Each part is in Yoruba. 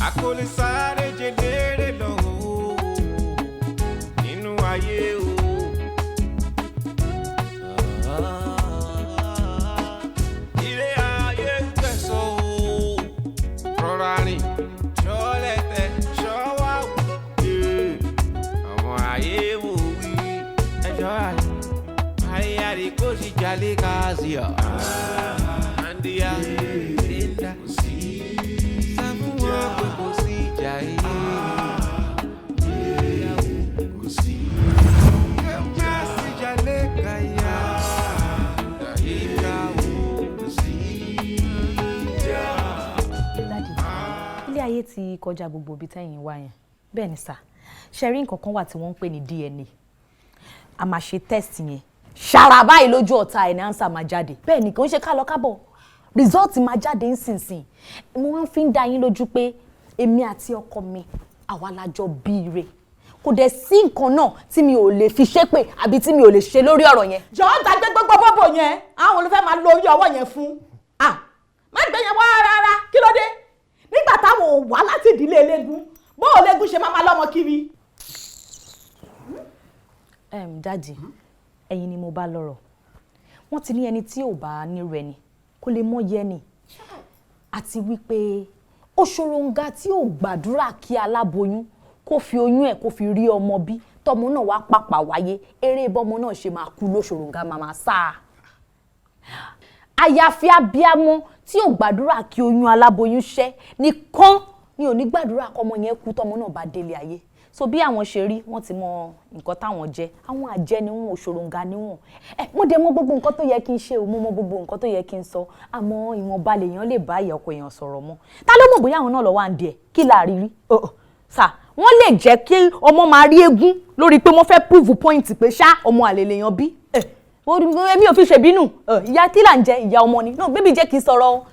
A kò lè sáré jẹlérè lọ o nínú ayé o. Ilé ayé tẹ̀sán o, rọra rìn, ṣọ́lẹ̀tẹ̀, ṣọ́wá o. Àwọn ayé wò wí ẹjọ́ àlè ayé àdìgbò sì jalè káàsì ọ̀. Àǹdíyà Linda kò sí sá fún wọn pé kò sí ìjà yìí. Kò sí. Má sì jalè káyà. Ìka o kò sí ìjà. Daddy, ilé ayé ti kọjá gbogbo ibi tẹ́yìn wá yẹn. Bẹ́ẹ̀ ni sà, ṣe rí nǹkan kan wà tí wọ́n ń pè ní DNA. A máa ṣe test yẹn ṣàrà báyìí, lójú ọ̀tá ẹ̀ ní answer máa jáde. Bẹ́ẹ̀ ni, kò ń ṣe ká lọ kábọ̀, result máa jáde nísinsìnyí. Mo wá fi ń dá yín lójú pé èmi àti ọkọ mi, àwa la jọ bí ire. Kò dẹ̀ sí nǹkan náà tí mi ò lè fi ṣépè àbí tí mi ò lè ṣe lórí ọ̀rọ̀ yẹn. Jọ̀ọ́, gbàgbé gbogbo bọ́bọ̀ yẹn. Àwọn olùfẹ́ máa lo orí ọwọ́ yẹn fún ah, má gbé yẹn wá rárá. Kí ló dé nígbà táwọn ò wá láti ìdílé eléégún? Bó eléégún ṣe máa máa lọ́mọ kiri? Daddy, ẹ̀yin ni mo bá lọ́rọ̀. Wọ́n ti ní ẹni tí ò bá nírú ẹni kó lè mọ̀ yẹ ni, àti wípé òṣòròǹgà tí ò gbàdúrà kí aláboyún kó fi oyún ẹ̀ kó fi rí ọmọ bí, tọmọ náà wá pàpà wáyé, eré bọ́mọ náà ṣe máa kú lóṣòròǹgà máa máa sá a. Àyàfi abíamọ tí ò gbàdúrà kí oyún aláboyún ṣẹ́ nìkan ni ò ní gbàdúrà kọ́mọ yẹn kú tọmọ náà bá délé ayé. So bí àwọn ṣe rí, wọ́n ti mọ nǹkan táwọn jẹ. Àwọn àjẹ́ ni wọn, òṣòròǹgà ni wọn. Ẹ mo dé mọ gbogbo nǹkan tó yẹ kí n ṣe o, mo mọ gbogbo nǹkan tó yẹ kí n sọ, àmọ́ ìwọ̀nba lèèyàn lè bá ìyá ọkọ èèyàn sọ̀rọ̀ mọ́. Ta ló mọ̀ bóyá àwọn náà lọ wá ń di ẹ̀ kí là rí rí sà? Wọ́n lè jẹ́ kí ọmọ máa rí eégún lórí pé wọ́n fẹ́ prove point pé ṣá ọmọ àlè lèèyàn bí. Èmi ò fi ṣèbínú. Ìyá tí là ń jẹ ìyá ọmọ ni. No baby, jẹ́ kí n sọ̀rọ̀ o.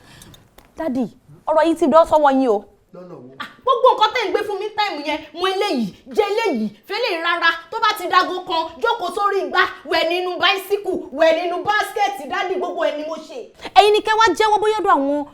Daddy, ọ̀rọ̀ yìí ti dọ́ sọ́wọ́ yín o. Lọ́nà wo? Gbogbo nǹkan tẹ́ ń gbé fún mi time yẹn, mo eléyìí jẹ, eléyìí fẹ́lẹ̀ rárá. Tó bá ti dago kan, jókòó sórí igbá, wẹ̀ nínú báísíkù, wẹ̀ nínú basket. Daddy, gbogbo ẹ̀ ni mo ṣe. Ẹ̀yin ni kẹ́ wá jẹ́wọ́ bóyá ọ̀dọ̀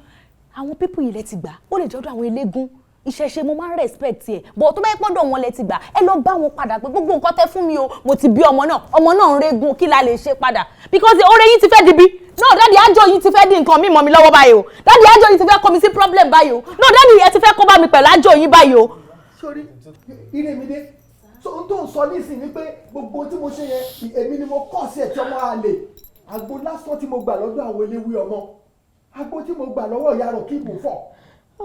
àwọn people yìí lẹ ti gbà. Ó lè jọ́dọ̀ àwọn eléégún ìṣẹ̀ṣe, mo máa ń respect ẹ̀ bọ̀. Tó bá yẹ pọ́dọ̀ wọn lẹ ti gbà, ẹ lọ bá wọn padà pé gbogbo nǹkan tẹ́ fún mi o, mo ti bí ọmọ náà, ọmọ náà ń regun, kí la lè ṣe padà? Because oore yín ti fẹ́ di bí no. Daddy, àjọ yìí ti fẹ́ di nǹkan mímọ́ mi lọ́wọ́ báyìí o. Daddy, àjọ yìí ti fẹ́ kó mi sí problem báyìí o. No daddy, ẹ ti fẹ́ kó bá mi pẹ̀lú àjọ yín báyìí o. Sórí Ìrèmídé, so ohun tó ń sọ nísìnyí ni pé gbogbo tí mo ṣe yẹn, èmi ni mo kọ́ sí ẹ̀ tí ọmọ àlè. Àgbo lásán tí mo gbà lọ́dọ̀ àwọn eléwé ọmọ, àgbo tí mo gbà lọ́wọ́ ìyá rọ̀ kí ibò fọ̀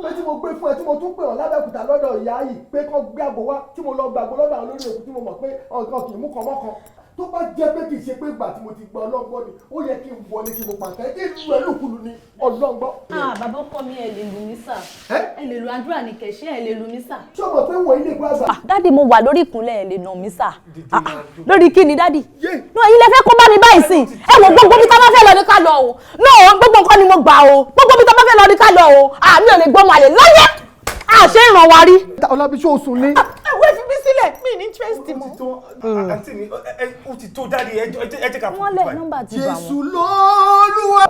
pé tí mo gbé fún ẹ, tí mo tún pè ọ́ lábẹ́òkúta lọ́dọ̀ ìyá yìí pé kọ́ gbé àgbo wá, tí mo lọ gbàgbó lọ́dọ̀ àwọn olórí òkú, tí mo mọ̀ pé ọ̀kan kì í mú kan mọ́kan, tó bá jẹ́ pé kì í ṣe pé ìgbà tí mo ti gbọ́ ọlọ́gbọ́n ni, ó yẹ kí n wọlé kí mo pàtẹ́ kí n lu ẹ lùkulù ni ọlọ́gbọ́n. Ah, bàbá ọkọ mi, ẹ lè lù mí sà. Ẹ lè lu àdúrà ní kẹ̀ṣẹ́, ẹ lè lù mí sà. Ṣé o mọ̀ pé wọ́n ilé ìgbà àgbà? Daddy, mo wà lórí ìkúnlẹ̀, ẹ lè nà mí sà. Lórí kí ni, daddy? No, ẹ̀yin lẹ fẹ́ kó bá mi báyìí sìn. Ẹ wò, gbogbo bí tá bá fẹ́ lọ ní ká lọ o. No, gbogbo nǹkan ni mo gbà o. Gbogbo bí tá bá fẹ́ lọ ní ká lọ o. Ah, mi ò lè gbọ́mọ àlè láyé. À ṣé ìràn wa rí. Ọlábí, ṣé o sùn ní? Ẹ wo, ẹ fi mí sílẹ̀, mi ní interest mọ́. Àǹtí mi, ó ti tó. Daddy, ẹ jẹ́ ká Wọ́n lẹ̀ nọ́mbà ti bà wọ́n. Jésù lóluwà.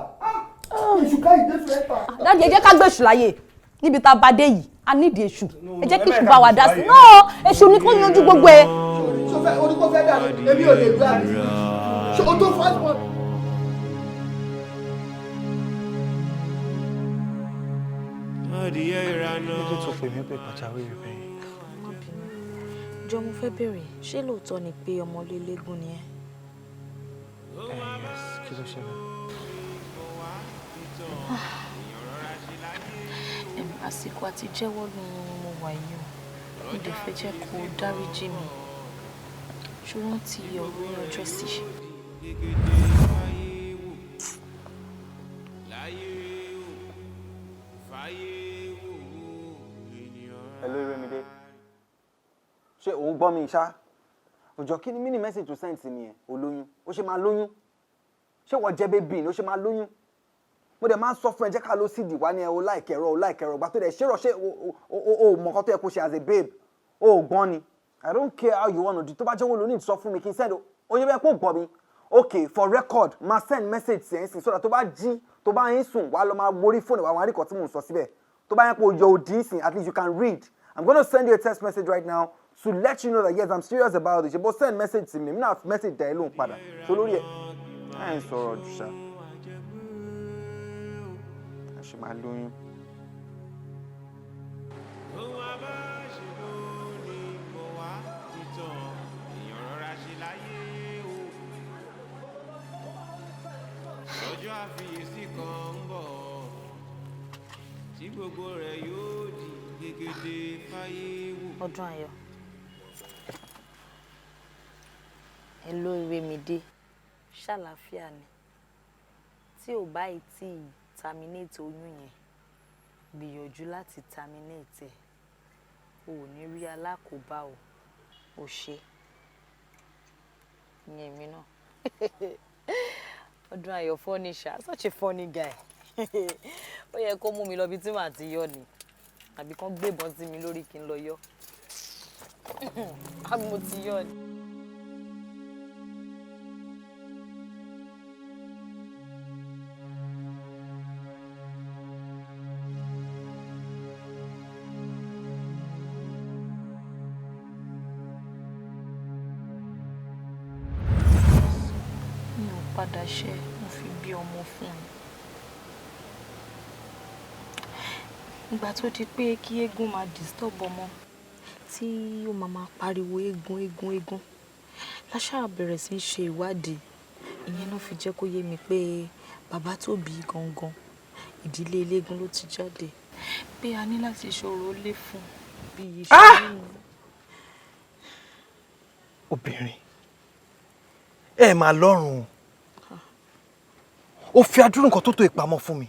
Èṣù ká ìjésù ẹ̀ fà. Daddy, ẹ jẹ́ ká gbé èṣù láyè níbi tá a bá dé yìí. A nídìí èṣù. Ẹ jẹ́ kí èṣù bá wa dá sí. No, èṣù ni kó yanjú gbogbo ẹ. Ṣé o fẹ́ orí kó fẹ́ dànù? Èmi ò lè gbé àbí. Ṣé o tó first one? Adìyẹ ìrànà. Kí ló tó pè mí pé pàjáwìrì bẹ́ẹ̀? Jọ, mo fẹ́ bèrè, ṣé lóòótọ́ ni pé ọmọlélégún ni ẹ́? Ẹ yes, kí ló ṣẹlẹ̀? Àsìkò àti jẹ́wọ́ ni mo wà yìí o. Mo dẹ̀ fẹ́ jẹ́ kó o dáríjì mi. Ṣé o rántí ọ̀rọ̀ ní ọjọ́ sí? Gègédé fáyé wò láyé wò fáyé wò ènìyàn. Hello, Iremide. Ṣé òun gbọ́ mi ṣá? Òjò, kí ni mini message tó send sí mi yẹn? O lóyún? Ó ṣe máa lóyún? Ṣé wọ́n jẹ́ baby ni? Ó ṣe máa lóyún? Mo dẹ̀ máa ń sọ fún ẹ, jẹ́ ká lọ sídìí wá ní ẹ o láìkẹ́ ẹ̀rọ o láìkẹ́ ẹ̀rọ gbà tó dẹ̀ ṣé rọ̀. Ṣé o mọ̀ nǹkan tó yẹ kó ṣe as a babe? O ò gbọ́n ni. I don't care how you wanna do. Tó bá jẹ́ wo ló ní, sọ fún mi kí n send o. Oye, bẹ́ẹ̀ kó gbọ́ mi. Okay, for record, máa send message sí ẹ̀ ń sìn so that tó bá jí, tó bá ń sùn, wàá lọ máa worí fóònù wa, àwọn àríkọ̀ tí mò ń sọ síbẹ̀. Tó bá yẹn pé o yọ òdì ìsìn, at least you can read. I'm gonna send you a text message right now to let you know that yes, I'm serious about it. Ṣe bó send message sí mi, èmi náà message dẹ̀ ẹ́ lóhùn padà. Ṣé olórí ẹ̀? Ẹ̀ ń sọ̀rọ̀ jù ṣá. A ṣe máa lóyún. Ohun abáṣe ló ní bọ̀ wá títàn èèyàn rọra ṣe láyé o. Ọjọ́ àfiyèsí kan ń bọ̀ tí gbogbo rẹ̀ yóò di gègédé fáyé wò. Ọdún ayọ̀. Hello, Ìrèmídé. Ṣàlàáfíà ni. Tí ò bá yìí tí terminate oyún yẹn, gbìyànjú láti terminate ẹ̀. O ò ní rí alákòóbá o. O ṣe. Ìyẹn èmi náà. Ọdún ayọ̀ funny ṣá, such a funny guy. Ó yẹ kó mú mi lọ ibi tí màá ti yọ ni. Àbí kán gbébọn sí mi lórí kí n lọ yọ. Àbí mo ti yọ ni. Mi ò padà ṣe, mo fi bí ọmọ fún un. Ìgbà tó di pé kí eégún máa disturb ọmọ tí ó máa máa pariwo eégún, eégún, eégún, la ṣáà bẹ̀rẹ̀ sí í ṣe ìwádìí. Ìyẹn náà fi jẹ́ kó yé mi pé bàbá tó bí gangan, ìdílé eléégún ló ti jáde, pé a ní láti ṣòro lé fún un bí iṣẹ́ nínú. Obìnrin, ẹ máa lọ́rùn o. Ó fi adúrú nǹkan tó tó ìpamọ́ fún mi.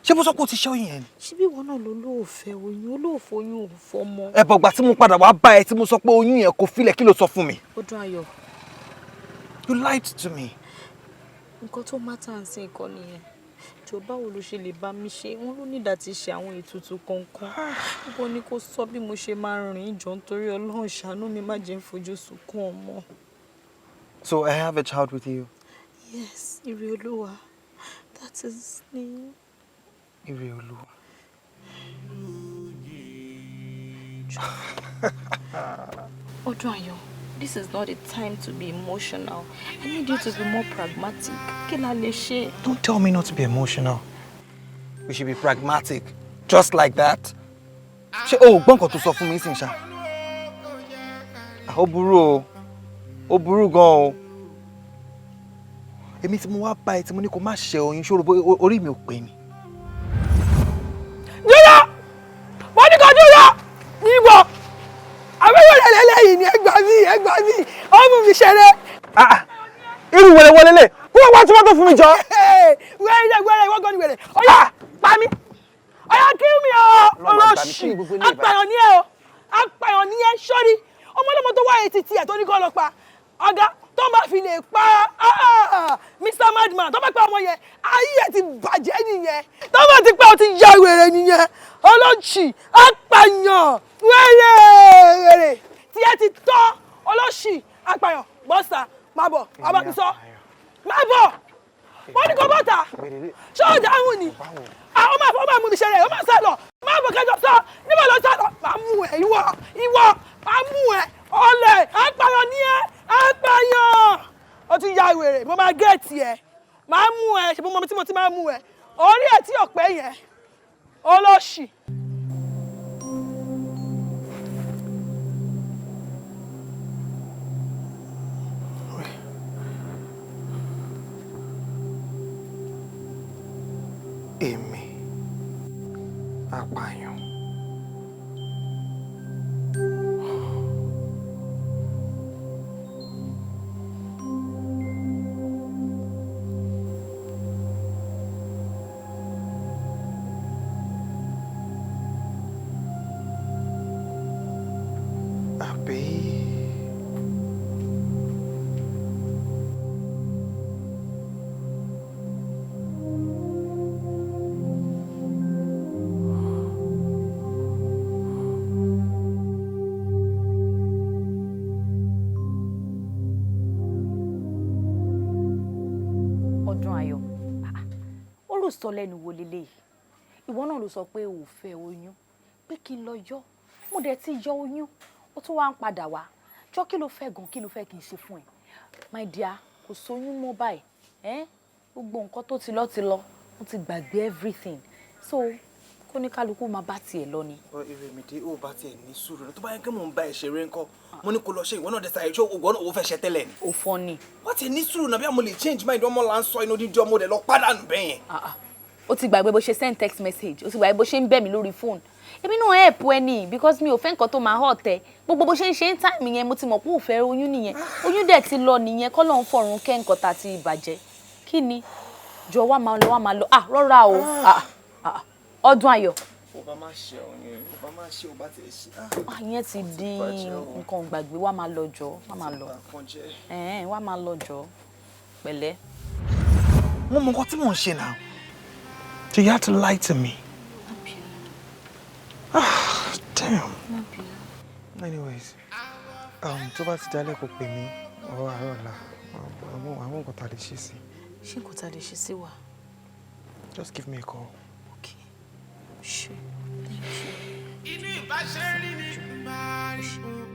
Ṣé bó sọ pé o ti ṣẹ́ oyún yẹn ni? Ṣebí ìwọ náà ló lóòfẹ́ oyún, olóòfẹ́ oyún ò fọmọ. Ẹ bọ̀gbà tí mo padà wá bá ẹ tí mo sọ pé oyún yẹn kò filẹ̀, kí ló sọ fún mi? Ọdún ayọ̀. You lied to me. Nǹkan tó má tà ń sin nǹkan nìyẹn. Jọ, báwo ló ṣe lè bá mi ṣe? Wọ́n ló nídàá ti ṣe àwọn ètùtù kọ̀ọ̀kan. Bó ní kó sọ bí mo ṣe máa rìn jọ, nítorí Ọlọ́run ṣàánú mi, má jẹ́ ń fojú sunkún ọmọ. So I have a child with you? Yes, Ire Olúwa. That is his name. Ire Olúwa. Ọdún ayọ̀, this is not a time to be emotional. I need you to be more pragmatic. Kí la lè ṣe? Don't tell me not to be emotional. We should be pragmatic. Just like that. Ṣé o ò gbọ́ nǹkan tó sọ fún mi sìn ṣá? Ó burú o. Ó burú gan o. Èmi tí mo wá bá ẹ tí mo ní kó má ṣe oyún, ṣòro bó orí mi ò pé ni. Dúró! Mo ní kó dúró! Ìwọ! Àbẹ̀wò lẹ́lẹ́yìn ni, ẹ gbà mí, ẹ gbà mí, ó mú mi ṣeré. Irú wẹ̀rẹ̀ wọlé lè kó wá tí wọ́n tó fún mi jọ. Wẹ́rẹ́ wẹ́rẹ́, ìwọ gan ni wẹ̀rẹ̀. Ó yá, pa mí. Ó yá, kill me o. Olóṣì! Apààyàn ni ẹ o. Apààyàn ni ẹ, sọ́rí. Ọmọlọ́mọ tó wáyé títí ẹ̀ tó ní kó lọ pa. Ọ̀gá tó máa fi lè pa Mr. Madman, tó bá pa ọmọ yẹn, ayé ẹ̀ ti bàjẹ́ nìyẹn. Tó bá ti pa, ó ti ya wèrè nìyẹn. Olóṣì! Apààyàn! Wẹ́rẹ́ wẹ́rẹ́! Tí ẹ ti tọ́, olóṣì! Apààyàn! Bọ́sà! Má bọ̀! Ọba mi sọ! Má bọ̀! Mo ní kó bọ́tà! Ṣé ó dáhùn ni? Àwọn máa fọ́, máa mú mi ṣeré, ó máa sá lọ. Má bọ̀ kẹjọ sọ! Níbo ló sá lọ? Máa mú ẹ, ìwọ! Ìwọ! Máa mú ẹ! Ọlẹ̀! Apààyàn ni ẹ! Apààyàn! Ó ti ya wèrè, mo máa gẹ̀ẹ́tì ẹ. Máa mú ẹ, ṣe mo mọ ibi tí mo ti máa mú ẹ. Orí ẹ̀ tí ọ̀pẹ yẹn. Olóṣì. Èmi apààyàn. Àbí Ọdún ayọ̀, ó rò sọ lẹ́nu wo leléyìí? Ìwọ náà ló sọ pé ò fẹ́ oyún, pé kí n lọ yọ. Mo dẹ̀ ti yọ oyún, ó tún wá ń padà wá. Jọ, kí ló fẹ́ gan? Kí ló fẹ́ kí n ṣe fún ẹ? My dear, kò sóyún mọ́ báyìí ẹ́. Gbogbo nǹkan tó ti lọ ti lọ, mo ti gbàgbé everything, so kó ní kálukú máa bá tiẹ̀ lọ ni. Ọ Ìrèmídé, ó bá tiẹ̀ ní sùúrù tó bá yẹ kí mò ń bá ẹ ṣeré ńkọ́? Mo ní kó lọ ṣe, ìwọ náà dẹ̀ sáré. Ṣé ìwọ náà owó fẹ́ ṣe tẹ́lẹ̀ ni? Ò fọ́ ni. Wọ́n ti ní sùúrù náà bí mo lè change mind. Ọmọ là ń sọ inú dídí ọmọ rẹ̀ lọ pàdánù bẹ́ẹ̀ yẹn. Ó ti gbàgbé bó ṣe send text message, ó ti gbàgbé bó ṣe ń bẹ̀ mí lórí phone. Èmi náà help ẹ ní because mi ò fẹ́ nǹkan tó máa hurt ẹ. Gbogbo bó ṣe ń ṣe ń time yẹn, mo ti mọ̀ pé ò fẹ́ oyún nìyẹn. Oyún dẹ̀ ti lọ nìyẹn, kọ́ ló ń fọ̀run kẹ́ nǹkan tá ti bàjẹ́. Kí ni? Jọ, wá máa lọ, wá máa lọ. Ah, rọra o. Ah ah, ọdún ayọ̀. Ó bá má ṣe oyún, ó bá má ṣe, ó bá tiẹ̀ ṣe. Ah, ìyẹn ti di nǹkan gbàgbé. Wá máa lọ jọ, wá máa lọ. Ẹ̀ẹ́n, wá máa lọ jọ, pẹ̀lẹ́. Mo mọ nǹkan tí mò ń ṣe náà. So you had to lie to me. Ah, damn. Anyways, tó bá ti dálẹ̀, kó pè mí ọwọ́ àárọ̀ ọ̀la, àwọn nǹkan tá a lè ṣe sí. Ṣé nǹkan tá a lè ṣe sí wa? Just give me a call. Okay. Ṣé. Thank you. Inú ìbáṣe rí ni máa rí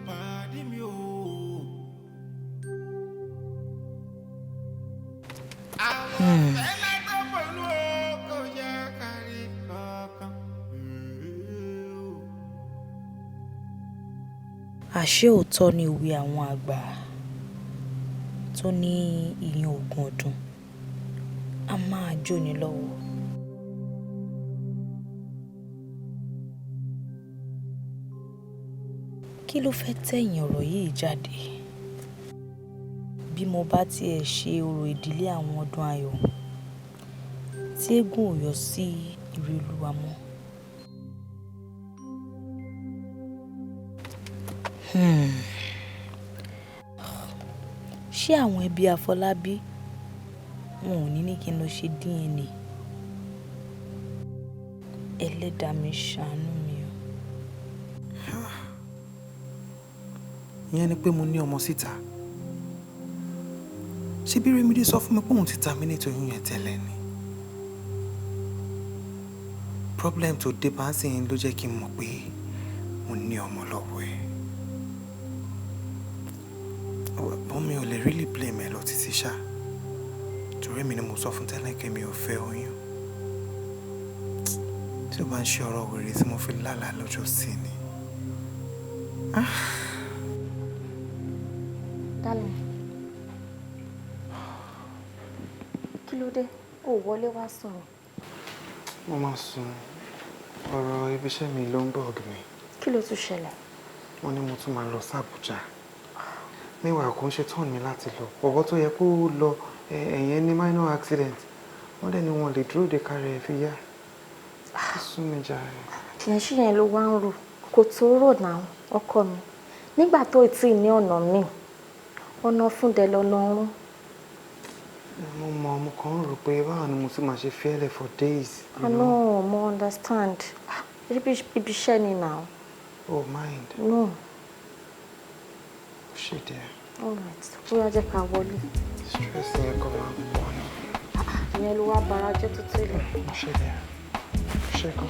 pàdé mi o. Àwọn fẹ́lẹ́ tó pẹ̀lú o kò yẹ kárí kankan. Àṣé òótọ́ ni òwe àwọn àgbà tó ní ìyẹn ogún ọdún a máa jóni lọ́wọ́. Kí ló fẹ́ tẹ̀yìn ọ̀rọ̀ yìí jáde? Bí mo bá tiẹ̀ ṣe orò ìdílé àwọn ọdún ayọ̀ tí eégún ò yọ sí Ìrèolúwa mọ́. Ṣé àwọn ẹbí Àfọlábí wọn ò ní ní kí n lọ ṣe DNA? Ẹlẹ́dàá mi, ṣàánú mi o. Ìyẹn ni pé mo ní ọmọ síta. Ṣé bí Rémídé sọ fún mi pé òun ti terminate oyún yẹn tẹ́lẹ̀ ni? Problem tó dé bá ń sìn ló jẹ́ kí n mọ̀ pé mo ní ọmọ lọ́wọ́ ẹ̀. But mi ò lè really blame ẹ lọ títí ṣá, torí mi ni mo sọ fún tẹ́lẹ̀ pé mi ò fẹ́ oyún. Tí o bá ń ṣe ọ̀rọ̀ wèrè tí mo fi lálàá lọ́jọ́ sí ni. Darling, kí ló dé? Ó wọlé wá sùn ni. Mo máa sùn. Ọ̀rọ̀ ibi iṣẹ́ mi ló ń bug mi. Kí ló tún ṣẹlẹ̀? Wọ́n ní mo tún máa lọ sí Àbújá. Meanwhile, kò ń ṣe turn mi láti lọ. Bọ̀bọ́ tó yẹ kó lọ ẹ̀yẹn ní minor accident. Wọ́n dẹ̀ ní wọn lè dúró de kára ẹ̀ fi yá. Ó sún mi jàre. Ìyẹn ṣì yẹn ló wá ń rò? Kò tó rò náà, ọkọ mi. Nígbà tó ì tí ì ní ọ̀nà míì, ọ̀nà fún dẹ lọ́nà ọ̀run. Mo mọ, mo kàn ń rò pé báwo ni mo tún máa ṣe fi ẹ́ lẹ̀ for days. I know, mo understand. Ah, ibi iṣẹ́ ni now. Oh, mind. No. Ṣé dear. All right. Bóyá jẹ́ ká wọlé. Stress yẹn kọ́ máa ń pọ̀ ní. Ìyẹn ló wá bara jẹ́ tó tó ilẹ̀. Ṣé dear. Ṣé gan.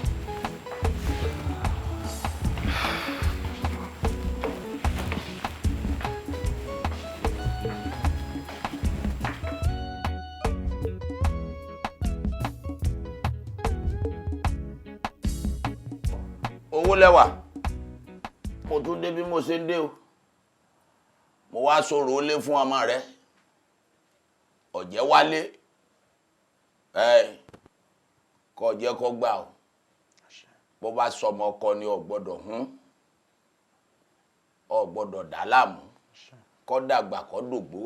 Owó lẹ́wà, mo tún dé bí mo ṣe ń dé o. Mo wá sọ̀rọ̀ ó lé fún ọmọ rẹ ọ̀jẹ̀ wálé ẹ kọ́ jẹ́ kó gbà o. Bó bá sọmọ ọkọ ni, ò gbọ́dọ̀ hún, ò gbọ́dọ̀ dà láàmú, kó dàgbà, kó dògbó.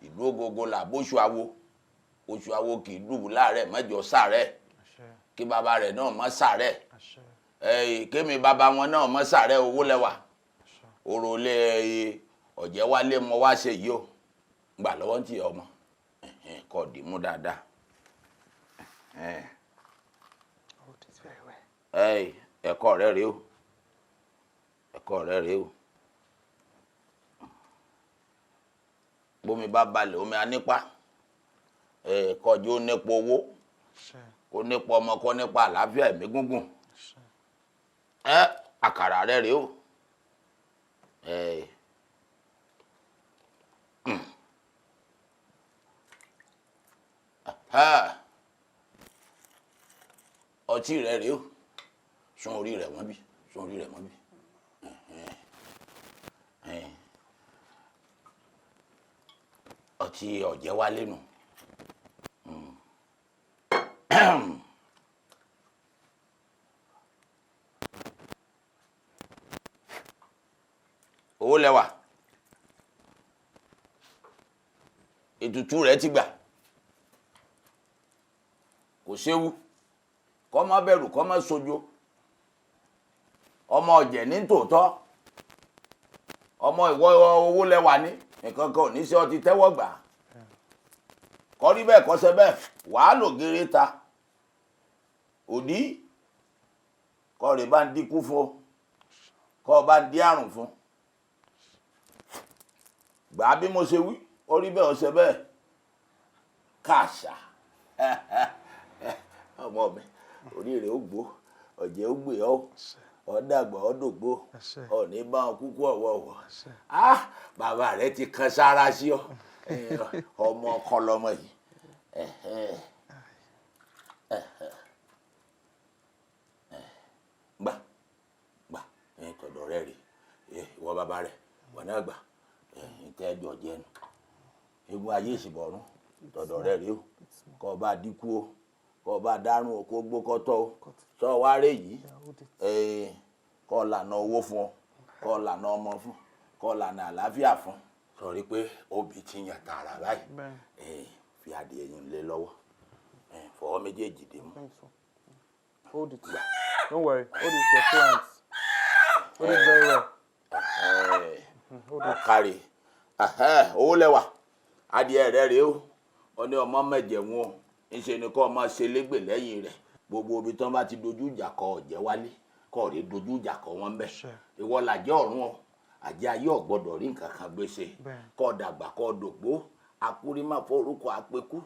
Ìlú ogogo là bóṣù awo, oṣù awo kì í dùbù láàrẹ̀ mẹ́jọ sàárẹ̀, kí bàbá rẹ̀ náà má sàárẹ̀, kémi bàbá wọn náà má sàárẹ̀. Owó lẹ́wà, òròlé ọ̀jẹ̀ wálé mọ wá ṣe yìí o. Gbà lọ́wọ́ ń tì ọmọ kọ́ dì mú dáadáa. Hold it very well. Ẹ̀kọ́ rẹ rèé o, ẹ̀kọ́ rẹ rèé o. Bómi bá balẹ̀, omi anípa kọjú nípa owó. Kó nípa ọmọ, kó nípa àlàáfíà, ẹ̀mí gúngùn. Ẹ àkàrà rẹ rèé o. Ẹ ọtí rẹ rèé o. Sún orí rẹ wọ́n bí, sún orí rẹ wọ́n bí. Ọtí ọ̀jẹ̀ wálé nù. Owó lẹ́wà, ètùtù rẹ ti gbà, kò séwu. Kọ́ má bẹ̀rù, kọ́ má sojo. Ọmọ ọ̀jẹ̀ ní tòótọ́, ọmọ ìwọ owó lẹ́wà ní nǹkan kan ò ní sí ọ ti tẹ́wọ́ gbà. Kọ́ rí bẹ́ẹ̀, kọ́ ṣe bẹ́ẹ̀, wàá lò gèrè ta òdí kọ́ rè bá ń dínkù fún ọ, kọ́ ọ bá ń dí àrùn fún. Gbà á bí mo ṣe wí, ó rí bẹ́ẹ̀, ó ṣe bẹ́ẹ̀. Káàṣà ọmọ mi, orí rẹ̀ ó gbó, ọ̀jẹ̀ ó gbé ọ, ọ dàgbà, ọ dògbó, ọ ní bá wọn kúkú ọ̀wọ̀ọ̀wọ̀. Ah, bàbá rẹ ti kan sára sí ọ. Ọmọ ọkọ lọmọ yìí. Gbà gbà, tọ̀dọ̀ rẹ rè. Ìwọ bàbá rẹ, ìwọ náà gbà. Ntẹ́ ẹjọ́ jẹnu egun ayé ìsìnbọ̀rún, tọ̀dọ̀ rẹ rè o. Kọ́ ọ bá dínkù o, kọ́ ọ bá dárún o, kó gbó kọ́tọ́ o. Sọ wá rè yìí, kọ́ ọ lànà owó fún ọ, kọ́ ọ lànà ọmọ fún, kọ́ ọ lànà àlàáfíà fún. Sọrí pé obì ti yàn tààrà báyìí, fi adìẹ yín lé lọ́wọ́, fọwọ́ méjèèjì dé mú. Hold it. Don't worry. Hold it with your two hands. Hold it very well. Ọ̀kàrè owó lẹ́wà, adìẹ rẹ rèé o. Ó ní ọmọ mẹ̀jẹ̀ wọn o, ńṣe ni kọ́ ọmọ ṣe légbè lẹ́yìn rẹ̀. Gbogbo ibi tí wọ́n bá ti dojú ìjà kọ ọ̀jẹ̀ wálé, kọ́ rí dojú ìjà kọ wọ́n bẹ́ẹ̀. Ìwọ làjẹ́ ọ̀run o, àjẹ́ ayé ò gbọ́dọ̀ rí nǹkan kan gbèsè. Kọ́ dàgbà, kọ́ dògbó. Akúrí má fọ orúkọ àpekú,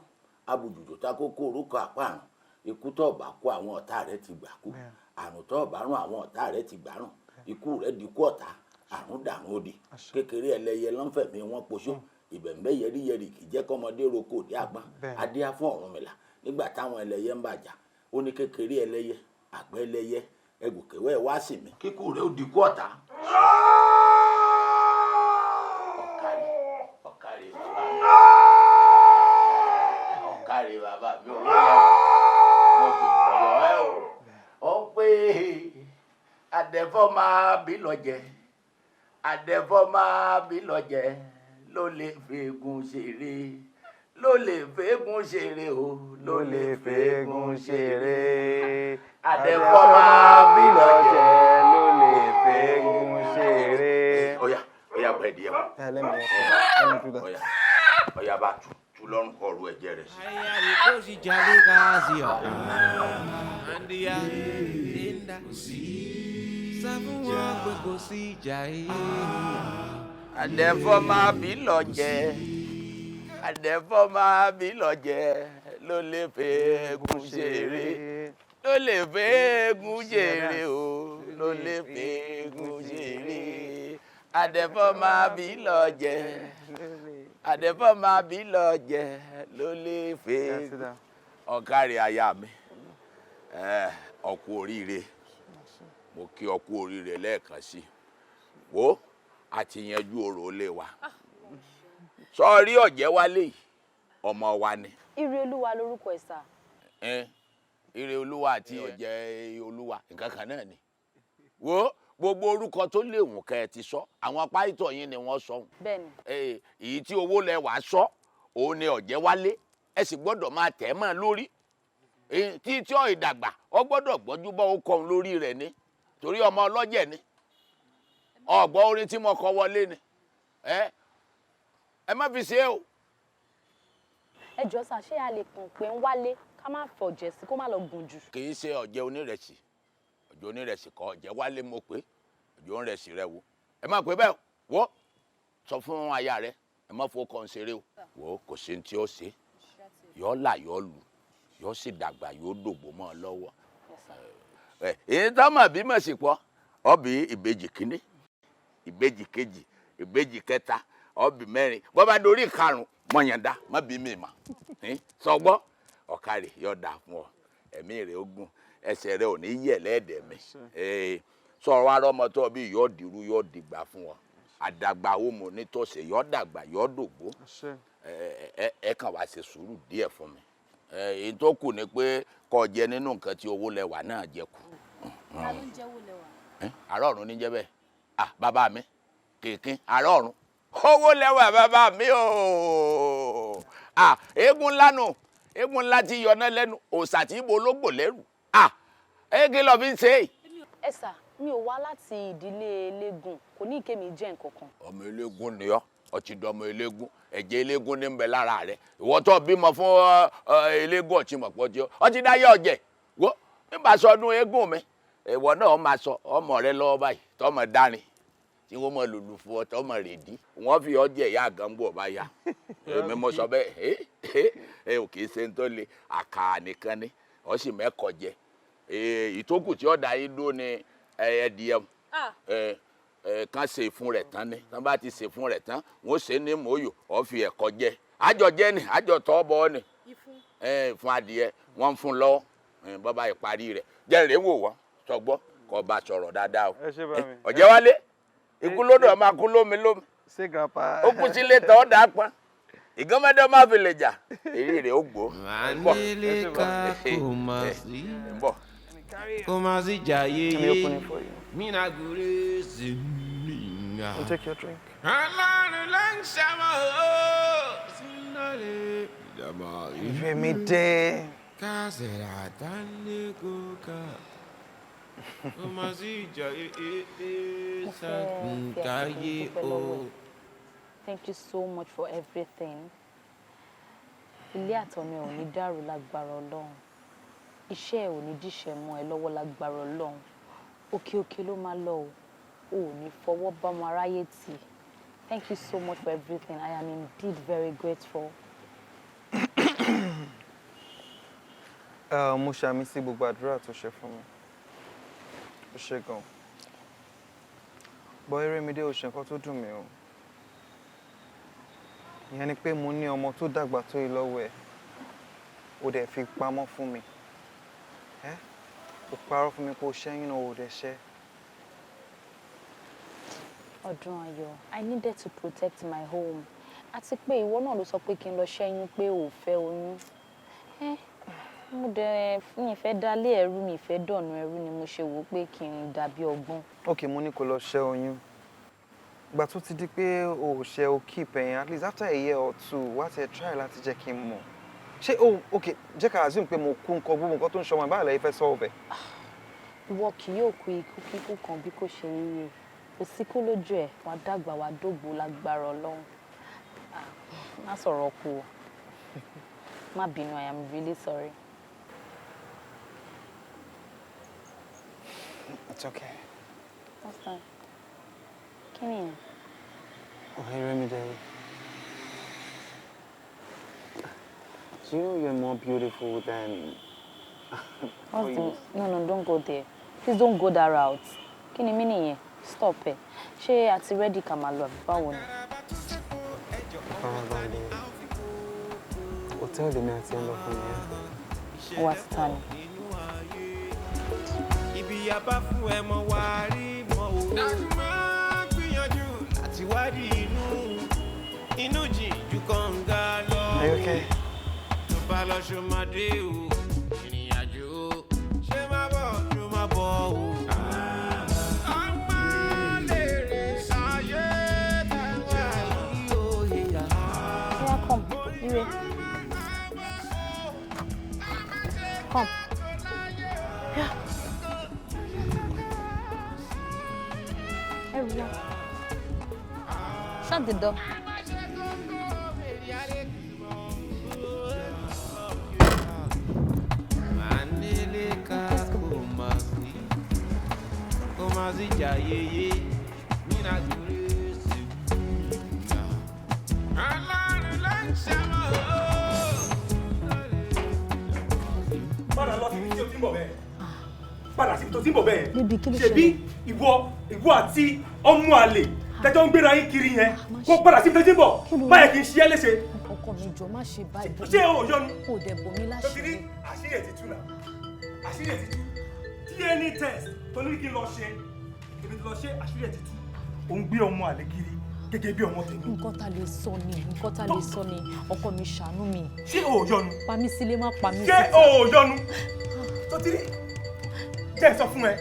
abùjùjù takókó orúkọ àpárùn. Ikú tó bá kú, àwọn ọ̀tá rẹ̀ ti gbà kú. Àrùn tó bá rùn, àwọn ọ̀tá rẹ̀ ti gbà rùn. Ikú rẹ̀ di kú ọ̀tá, àrùn dàrún òdì. Kékeré ẹlẹ́yẹ lọ́nfẹ̀mí wọn poṣó ìbẹ̀m̀bẹ́ yẹríyẹrí, kì í jẹ́ kọ́mọdé roko òde àgbọn. Adíá fún Ọ̀rúnmìlà nígbà táwọn ẹlẹ́yẹ ń bàjá, ó ní kékeré ẹlẹ́yẹ, àgbẹ̀ ẹlẹ́yẹ, ẹgùnkèwẹ́ wá sí mi. Kíkú rẹ̀ ó di kú ọ̀tá. Ọ̀kàrí ọ̀kàrí bàbá mi, ọ̀kàrí bàbá mi, owó lẹ́wà, mo fi ọ̀rọ̀ ẹ o. Ó pé àdẹ̀fọ́ máa bí lọ́jẹ̀, àdẹ̀fọ́ máa bí lọ́jẹ̀, ló lè fẹ́gùn ṣeré, ló lè fẹ́gùn ṣeré o, ló lè fẹ́gùn ṣeré. Àdẹ̀fọ́ máa bí lọ́jẹ̀, ló lè fẹ́gùn ṣeré. Ọ̀yà ọ̀yà, bọ̀ ẹ̀dí ẹ̀ wọ̀. Let me let me do that. Ọ̀yà ọ̀yà, bá tu tu lọ́rùn, kọ́ ọ̀rọ̀ ẹ̀jẹ̀ rẹ̀ sí. Kò sí jalè káàsì ọ̀. Andiya, Linda, kò sí. Sọ fún wọn pé kò sí ìjà yìí. Àdẹ̀fọ́ máa bí lọ́jẹ̀, àdẹ̀fọ́ máa bí lọ́jẹ̀, ló lè fẹ́gùn ṣeré, ló lè fẹ́gùn ṣeré o, ló lè fẹ́gùn ṣeré. Àdẹ̀fọ́ máa bí lọ́jẹ̀, àdẹ̀fọ́ máa bí lọ́jẹ̀, ló lè fẹ́gùn. Ọ̀kàrẹ̀ aya mi, ọ kú oríire. Mo kí ọ kú oríire lẹ́ẹ̀kan sí. Wo, àti yanjú ọ̀rọ̀ ilé wa. Sọrí ọ̀jẹ̀ wálé yìí, ọmọ wa ni. Ire Olúwa lórúkọ ẹ̀ sà. Ire Olúwa àti ọ̀jẹ̀ Olúwa, nǹkan kan náà ni. Wo, gbogbo orúkọ tó léwu kẹ́ ẹ ti sọ, àwọn pásítọ̀ yín ni wọ́n sọ. Bẹ́ẹ̀ni. Èyí tí owó lẹ wàá sọ òun ni ọ̀jẹ̀ wálé. Ẹ sì gbọ́dọ̀ máa tẹ̀ mọ́ lórí tí tí ọ̀ ìdàgbà, ọ gbọ́dọ̀ gbọ́jú bọ́ ó kọ́ òun lórí rẹ̀ ni, torí ọmọ ọlọ́jẹ̀ ni. Ọ̀gbọ́n orin tí mo kọ wọlé ni. Ẹ má fi ṣe é o. Ẹ jọ sà, ṣé a lè kàn pé ń wálé, ká má fọ̀jẹ̀ sí, kó má lọ gùn jù? Kì í ṣe ọ̀jẹ̀ onírẹsì, ọ̀jẹ̀ onírẹsì kọ́, ọ̀jẹ̀ wálé mo pé. Ọ̀jẹ̀ onírẹsì rẹ wo, ẹ má pè bẹ́ẹ̀. Wo, sọ fún aya rẹ, ẹ má fowó kàn ṣeré o. Wo, kò sí ní tí ó ṣe, yọ là yọ lù. Yóò sì dàgbà, yóò dògbò mọ́ ọ lọ́wọ́. Ẹ èyí tó mọ̀ bí mọ̀ sí pọ̀, ọbí ìbejì kínní, ìbejì kejì, ìbejì kẹta, ọbí mẹ́rin. Bọ́ bá dorí karùn-ún, mọ̀yàndá má bí mi mà sọgbọ́. Ọ̀kàrẹ̀ yóò dà fún ọ, ẹ̀mí rẹ̀ ogun, ẹsẹ̀ rẹ̀ ò ní yẹ̀ lẹ́ẹ̀dẹ̀ mi. Sọ̀rọ̀ wa rọ́mọ tó bí yóò dìrú, yóò dìgbà fún ọ. Àdàgbà ó mọ̀ nítòsí, yóò dàgbà, yóò dògbó. Ẹ kàn wá ṣe sùúrù díẹ̀ fún mi. Èyí tó kù ni pé kó jẹ nínú nǹkan tí owó lẹwà náà jẹ kù. Ta ló ń jẹ́ owó lẹwà? Àárọ̀ ọ̀run ní jẹ́ bẹ́ẹ̀. Ah, bàbá mi kìkín àárọ̀ ọ̀run owó lẹwà bàbá mi ooo. Ah, eégún ńlá nù, eégún ńlá ti yọná lẹ́nu, òòṣà tí ibo ológbò lẹ́rù. Ah, eégún lọ fi ń ṣe é. Ẹ sà, mi ò wá láti ìdílé eléégún, kò ní ìkémi jẹ́ nǹkan kan. Ọmọ eléégún ni ọ́, ọtí dọmọ eléégún, ẹ̀jẹ̀ eléégún ní ń bẹ lára rẹ̀. Ìwọ tó bímọ fún eléégún, ọtí mọ̀pọ̀ tí ọtí dáyé ọ̀jẹ̀ wo nígbà sọdún eégún mi, ìwọ náà máa sọ ọmọ rẹ lọ́wọ́ báyìí, tọmọ dárin tí wọ́n mọ lùlù fún ọ, tọmọ rèdí, wọ́n fi ọjẹ́ ìyá àgàngbò ọba ya. Èmi mo sọ bẹ́ẹ̀. Ẹ ò kì í ṣe ń tó le, àkàrà nìkan ni ọ sì mẹ́kọ̀ọ́ jẹ. Ìtókù tí ọ̀dà yín dó ni ẹ̀ẹ́dìẹ̀ kan ṣe fún rẹ̀ tán ni. Tán bá ti ṣe fún rẹ̀ tán, wọ́n ṣe ní mòóyò, ọ fi ẹ̀kọ́ jẹ, àjọ jẹ ni, àjọ tọ́ bọ́ ni fún adìẹ wọ́n ń fún lọ́wọ́. Bọ́ba ìparí rẹ̀ jẹ́ rèé wò wọ́n sọgbọ́ kọ́ bá sọ̀rọ̀ dáadáa o. Ọ̀jẹ̀ wálé ikú lódò máa kú lómi lómi. Ṣé grandpa? Ó kú sílé tán, ó dà á pọn ìgánmọ́dé máa fi lè jà, èyí rẹ̀ ó gbó. Aneleka kò mà sí, kò mà sí jàyeye mina gure sí mi. I'll take your drink. Ọlọ́run ló ń ṣàmọ̀ ó sínú ìjàmbá. Ìrèmídé. Kásẹ̀rẹ̀ àtàlẹ́kọ̀ọ́ká kò mà sí jàyeye Mo fẹ́ fi àsìkò sàkúnkáyé dúpẹ́ o. lọ́wọ́ ẹ. Thank you so much for everything. Ilé àtọ̀nà ẹ̀ ò ní dàrú lágbára Ọlọ́run. Iṣẹ́ ẹ̀ ò ní díṣẹ́ mọ́ ẹ lọ́wọ́ lágbára Ọlọ́run. Òkè òkè ló máa lọ o. O ò ní fọwọ́ bá ọmọ aráyé tì. Thank you so much for everything. I am indeed very grateful. Mo ṣàmì sí gbogbo àdúrà tó ṣe fún mi. Ó ṣe gan. Bọ́ Ìrèmídé, ò ṣe nǹkan tó dùn mí o. Ìyẹn ni pé mo ní ọmọ tó dàgbà tó yìí lọ́wọ́ ẹ̀. O dẹ̀ fi pamọ́ fún mi. Ẹ́ o parọ́ fún mi pé o ṣẹ́yún náà, o dẹ̀ ṣẹ́. Ọdún ayọ̀, I needed to protect my home. Àti pé ìwọ náà ló sọ pé kí n lọ ṣẹ́yún, pé ò fẹ́ oyún. Ẹ́ mo dẹ̀ mi fẹ́ dálé ẹrú, mi fẹ́ dọ̀nà ẹrú ni mo ṣe wò ó pé kí n dàbí ọgbọ́n. Ok, mo ní kó lọ ṣẹ́ oyún. Ìgbà tó ti di pé o ò ṣe, o keep ẹ̀yìn, at least after a year or two, wá ti ẹ̀ try láti jẹ́ kí n mọ̀. Ṣé o ok, jẹ́ ká assume pé mo kú nǹkan, gbogbo nǹkan tó ń ṣọmọ báyìí lẹ́yìn fẹ́ solve ẹ̀? Ìwọ kì yóò kú ikú kíkú kan bí kò ṣe rírè. Kò sí kú lójú ẹ̀, wàá dàgbà, wàá dógbò lágbára Ọlọ́run. Ah, má sọ̀rọ̀ kú o. Má bínú, I am really sorry. It's okay. What's that? Kí ni ìyẹn? Oh, Ìrèmídé. Do you know you're more beautiful than What's the... No, no, don't go there. Please don't go that route. Kí ni mí nìyẹn? Stop ẹ̀. Ṣé a ti ready ká máa lọ àbí báwo ni? Farabalẹ̀. Hòtẹ́ẹ̀lì mi àti ẹ̀ lọ fún mi yẹn. Ó wá sí ta ni? Ibi abá fún ẹ mọ wá rí mọ o. Dákun máa gbìyànjú láti wádìí inú, inú jìn ju kànga lọ. Are you okay? Tó bá lọ ṣọmọdé o, ìrìn àjò ṣé má bọ̀ ṣó má bọ̀ o. Ọmọ lè rìn sáyé táwa yìí ó yíyá. Oya, come, Ire. Come. Yeah. Everyone. Shut the door. Aneleka kò mà sí, kò mà sí jàyeye nínú àgùrẹ́ sí. Ọlọ́run ló ń ṣàmọ̀ o. ń bọ̀ bẹ́ẹ̀. Padà síbi tó ti ń bọ̀ bẹ́ẹ̀. Níbi kí ló Ṣebí ìwọ ìwọ àti ọmọ àlè tẹjọ ń gbéra yín kiri yẹn, kó padà síbi tó ti ń bọ̀. Má yẹ kí n ṣe é léṣe. Ọkọ mi, jọ, má ṣe báyìí. Ṣé o ò yọnu? Kò dẹ̀ bò mí Tó ti rí láṣìírí. àṣírí ẹ̀ ti tú náà. Àṣírí ẹ̀ ti tú. DNA test tó ní kí n lọ ṣe. Èmi ti lọ ṣe, àṣírí ẹ̀ ti tú. Ò ń gbé ọmọ àlè kiri gẹ́gẹ́ bí ọmọ tèmi. Nǹkan tá lè sọ ni, ọkọ mi, ṣàánú mi. Ṣé o ò yọnu? Pa mí sílé, má pa mí Ṣé síta. o ò yọnu? Tó ti rí, jẹ́ ẹ sọ fún ẹ,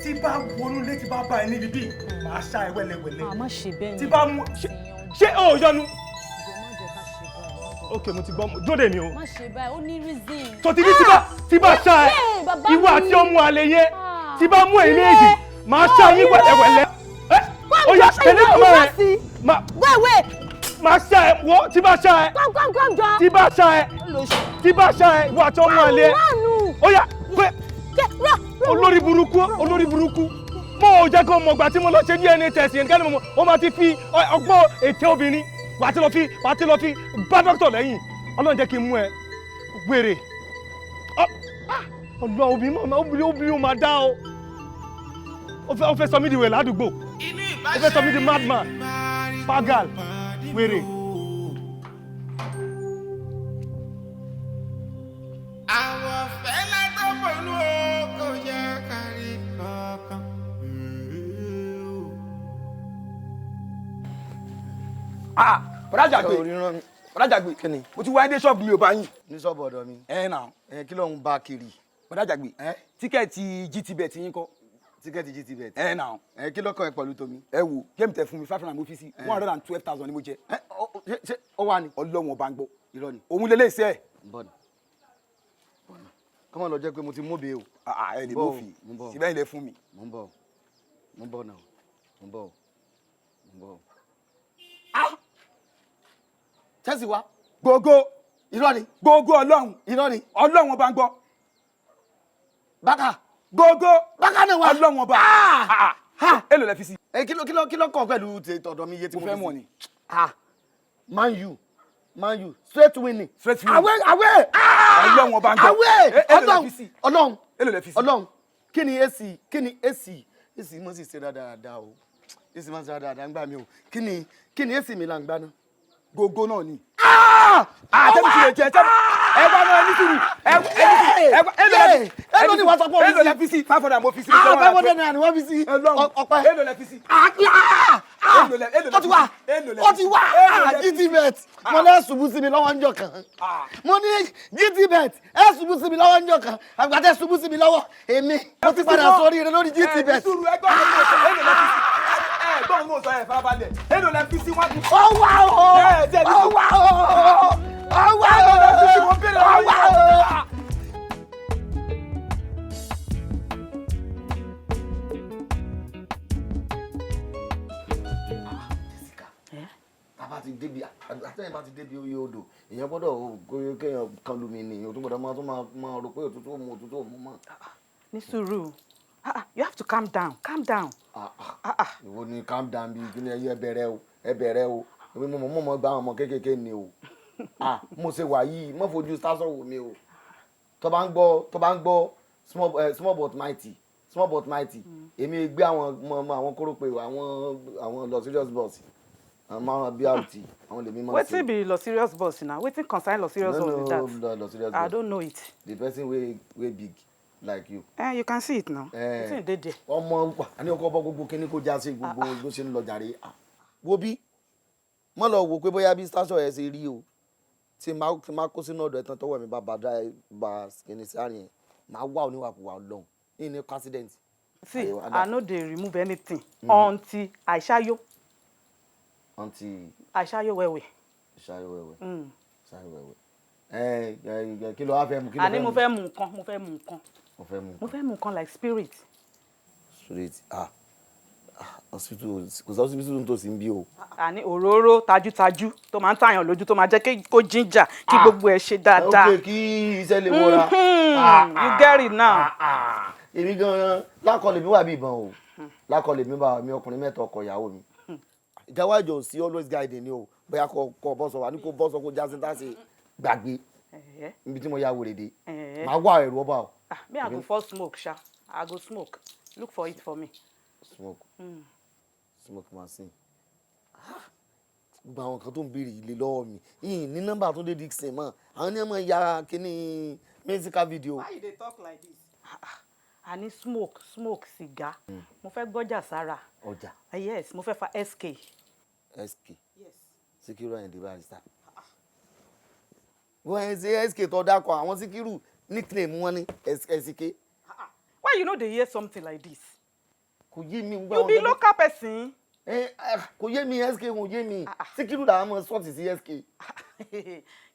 tí bá wọnú ilé, tí bá bá ẹ níbi bíi, màá ṣá ẹ wẹ́lẹ́wẹ́lẹ́. À, má ṣe bẹ́ẹ̀. Tí bá mú, ṣé o ò yọnu? Ok, mo ti gbọ́, dúró dè mí o. Má ṣe báyìí, ó ní reason. Tó ti rí, tí bá ṣá ẹ, Ẹ, bàbá ìwọ mi. àti ọmọ àlè yẹn, tí bá mú ẹ̀yin méjì, màá ṣá yín wẹ́lẹ́wẹ́lẹ́. Ẹ ó yá, tẹ̀lé màmá rẹ. Go away. Màá ṣá ẹ wọ́, tí bá ṣá ẹ. Come, come, come, jọ. Tí bá ṣá ẹ, tí bá ṣá ẹ, ìwọ àti ọmọ àlè ẹ. Ó yá, pé olórí burúkú, olórí burúkú, mo ò jẹ́ kó mọ̀ gbà tí mo lọ ṣe DNA test yẹn kẹ́ni mo mọ̀ ó máa ti fi ọgbọ́n ète obìnrin wà á ti lọ fi bá dókítà lẹ́yìn. Ọlọ́run jẹ́ kí n mú ẹ wèrè. Ọlọ́run, obìnrin máa obìnrin, obìnrin ó máa dá o. Ó fẹ́ sọ mí di wèrè ládùúgbò, ó fẹ́ sọ mí di madman, pagal, wèrè. Àwọ̀ fẹ́lẹ́ tó pọ̀lú o, kò yẹ kárí kankan. Ah, bọ̀dá Jàgbé, bọ̀dá Jàgbé, mo ti wá dé ṣọ́ọ̀bù, mi ò bá yín. Ní ṣọ́ọ̀bù ọ̀dọ̀ mi. Ẹ nà. Ẹ kí ló ń bá kiri? Bọ̀dá Jàgbé, ticket GTBet yín kọ́? Ticket GTBet. Ẹ nà. Ẹ kí ló kàn ẹ pẹ̀lú tomi? Ẹ wo game tẹ fún mi, 500 mo fi sí, 112,000 ni mo jẹ. Ṣé ó wà ní? Ọlọ́run ọba ń gbọ́. Irọ́ ni. Òun lè léṣe ẹ̀. Bọ́ọ̀nù kọ́mọ lọ jẹ́ pé mo ti móbe o. Ẹ lè mófì síbẹ̀, ilẹ̀ fún mi. Mo ń bọ̀, mo ń bọ̀ náà, mo ń bọ̀, mo ń bọ̀. Chelsea wa. Gbogbo. Irọ́ ni. Gbogbo Ọlọ́run. Irọ́ ni. Ọlọ́run ọba ń gbọ́. Bákà. Gbogbo. Bákà náà wá. Ọlọ́run ọba. Èló lẹ fi sí? Ẹ kí ló kàn pẹ̀lú tọ̀dọ̀ mi, iye tí Mo mo fẹ́ fi mọ̀ sí? ni. Ah, Man U, Man U straight winning. Straight winning. Away, away. Ọlọ́run ọba ń gbọ́. Away. Èló lẹ Ọlọ́run fi sí? Ọlọ́run. Èló lẹ fi sí? Ọlọ́run, kí ni AC, kí ni AC? AC mo sì ṣe dáadáa o, AC mo sì ṣe dáadáa ń gbà mí o. Kí ni AC mi là ń gbá náà? Gbogbo náà ni. Àtẹ̀mí ti lè jẹ tẹ́mi. Ẹ wá náà, ní sùúrù. Ẹ ní sùúrù. Ẹ wá, èló lẹ fi? Èló ni wàá sọ pé òun Èló lẹ fi sí? 500 mo fi sí. Ah, 500 naira ni wọ́n fi sí. Ọpẹ́. Èló lẹ fi sí? Èló lẹ Ó ti wá, ó ti wá. GTBet, mo ní ẹ ṣubú sí mi lọ́wọ́ ńjọ́ kan. Mo ní GTBet, ẹ ṣubú sí mi lọ́wọ́ ńjọ́ kan. Àgbà tẹ ṣubú sí mi lọ́wọ́, èmi mo ti padà sórí rẹ lórí GTBet. Ẹ sùúrù, ẹ gbọ́ ọ̀hún mọ̀ sọ, èló lẹ fi sí? Ẹ gbọ́ ọ̀hún mọ̀ sọ, ẹ farabalẹ̀. Èló lẹ fi sí wá? Ó wà o, ó wà o, ó wà o, ó wà o. Bàbá ti débi àtẹ̀yìn, bá ti débi oyè odò, èèyàn gbọ́dọ̀ kéèyàn kan lu mi ni, èèyàn tó gbọ́dọ̀ máa tún máa rò pé òtútù òmu, òtútù òmu mọ́. Ní sùúrù. Ah, ah, you have to calm down, calm down. Ìwọ ni calm down bíi kí ni? Ẹ bẹ̀rẹ̀ o, ẹ bẹ̀rẹ̀ o. Èmi mo mọ̀ gba àwọn ọmọ kéékèèké ni o. Ah, mo ṣe wà yìí, mo fojú sásọ̀ wò mí o. Tó bá ń gbọ́ small, small but mighty, small but mighty. Èmi gbé àwọn ọmọ, àwọn kórópè, àwọn lọ serious bus, àwọn márùn BRT, àwọn lèmi máa ń ṣe. Wetin be lo serious bus na? Wetin concern lo serious No, bus with no, that? no, no serious I bus. don't know it. The person wey big like you. Eh, you can see it now. Eh, Wetin dey there? Ọmọ wà ní ọkọ bọ gbogbo kíní kó já sí gbogbo bó ṣe ń lọ jàre. Ah, wo bí mọ lọ wò pé bóyá bí station ẹ ṣe rí o, tí máa kó sínú ọ̀dọ̀ ẹ tán, tọwọ́ mi bá bá dá bá kíní sí àárín ẹ, máa wà oníwàkuwà Ọlọ́run ní accident. See, I no dey remove anything until I ṣayo. Until I ṣayo well well. Ṣayọ wẹwẹ. Ṣayọ wẹwẹ. Ẹ ẹ, kí ló wá fẹ́ mu? Kí ló Àní fẹ́ mo mu? fẹ́ mu nǹkan, mo fẹ́ mu nǹkan. Mo fẹ́ mu. Mo fẹ́ mu nǹkan like spirit. Spirit? Ah ah, hospital, kò sí hospital nítòsí ń bí o. Àní òróró tajútajú tó máa ń tàyàn lójú, tó máa jẹ́ kó ginger, kí gbogbo ẹ̀ ṣe dáadáa. Ok, kí iṣẹ́ lè wọra. You get it now. Èmi gan-an lákọlẹ̀ mi wà bí ìbọn o, lákọlẹ̀ mi bá mi, ọkùnrin mẹ́ta, ọkọ ìyàwó mi. Ìjáwájọ sí always guiding ni o. Bóyá kò bọ́sọ̀ wà ní, kò bọ́sọ̀, kò jásí tá a ṣe gbàgbé. Níbi tí mo ya wèrè dé, màá wá ẹ̀rù ọba o. Ah, me, I go first smoke sha. I go smoke. Look for it for me. Smoke? Smoke machine. Gbogbo àwọn kan tó ń béèrè ilé lọ́wọ́ mi yìí ní nọ́mbà tó dé Dixon mọ́, àwọn ní ọmọ ya kíní musical video. Why you dey talk like this? Ah, I need smoke, smoke cigar. Mo fẹ́ gbọ́jà sára. Ọjà? Ah, yes, mo fẹ́ fa SK. SK? Yes. Síkírù Àyìndé Barrister. Wọ́n ẹ ṣe SK tó dákọ̀, àwọn Síkírù nickname wọn ní SK. Why you no dey hear something like this? Kò yé mi. You be local person. Kò yé mi, SK kò yé mi. Síkírù làwọn mọ sọ́ọ̀tì sí SK.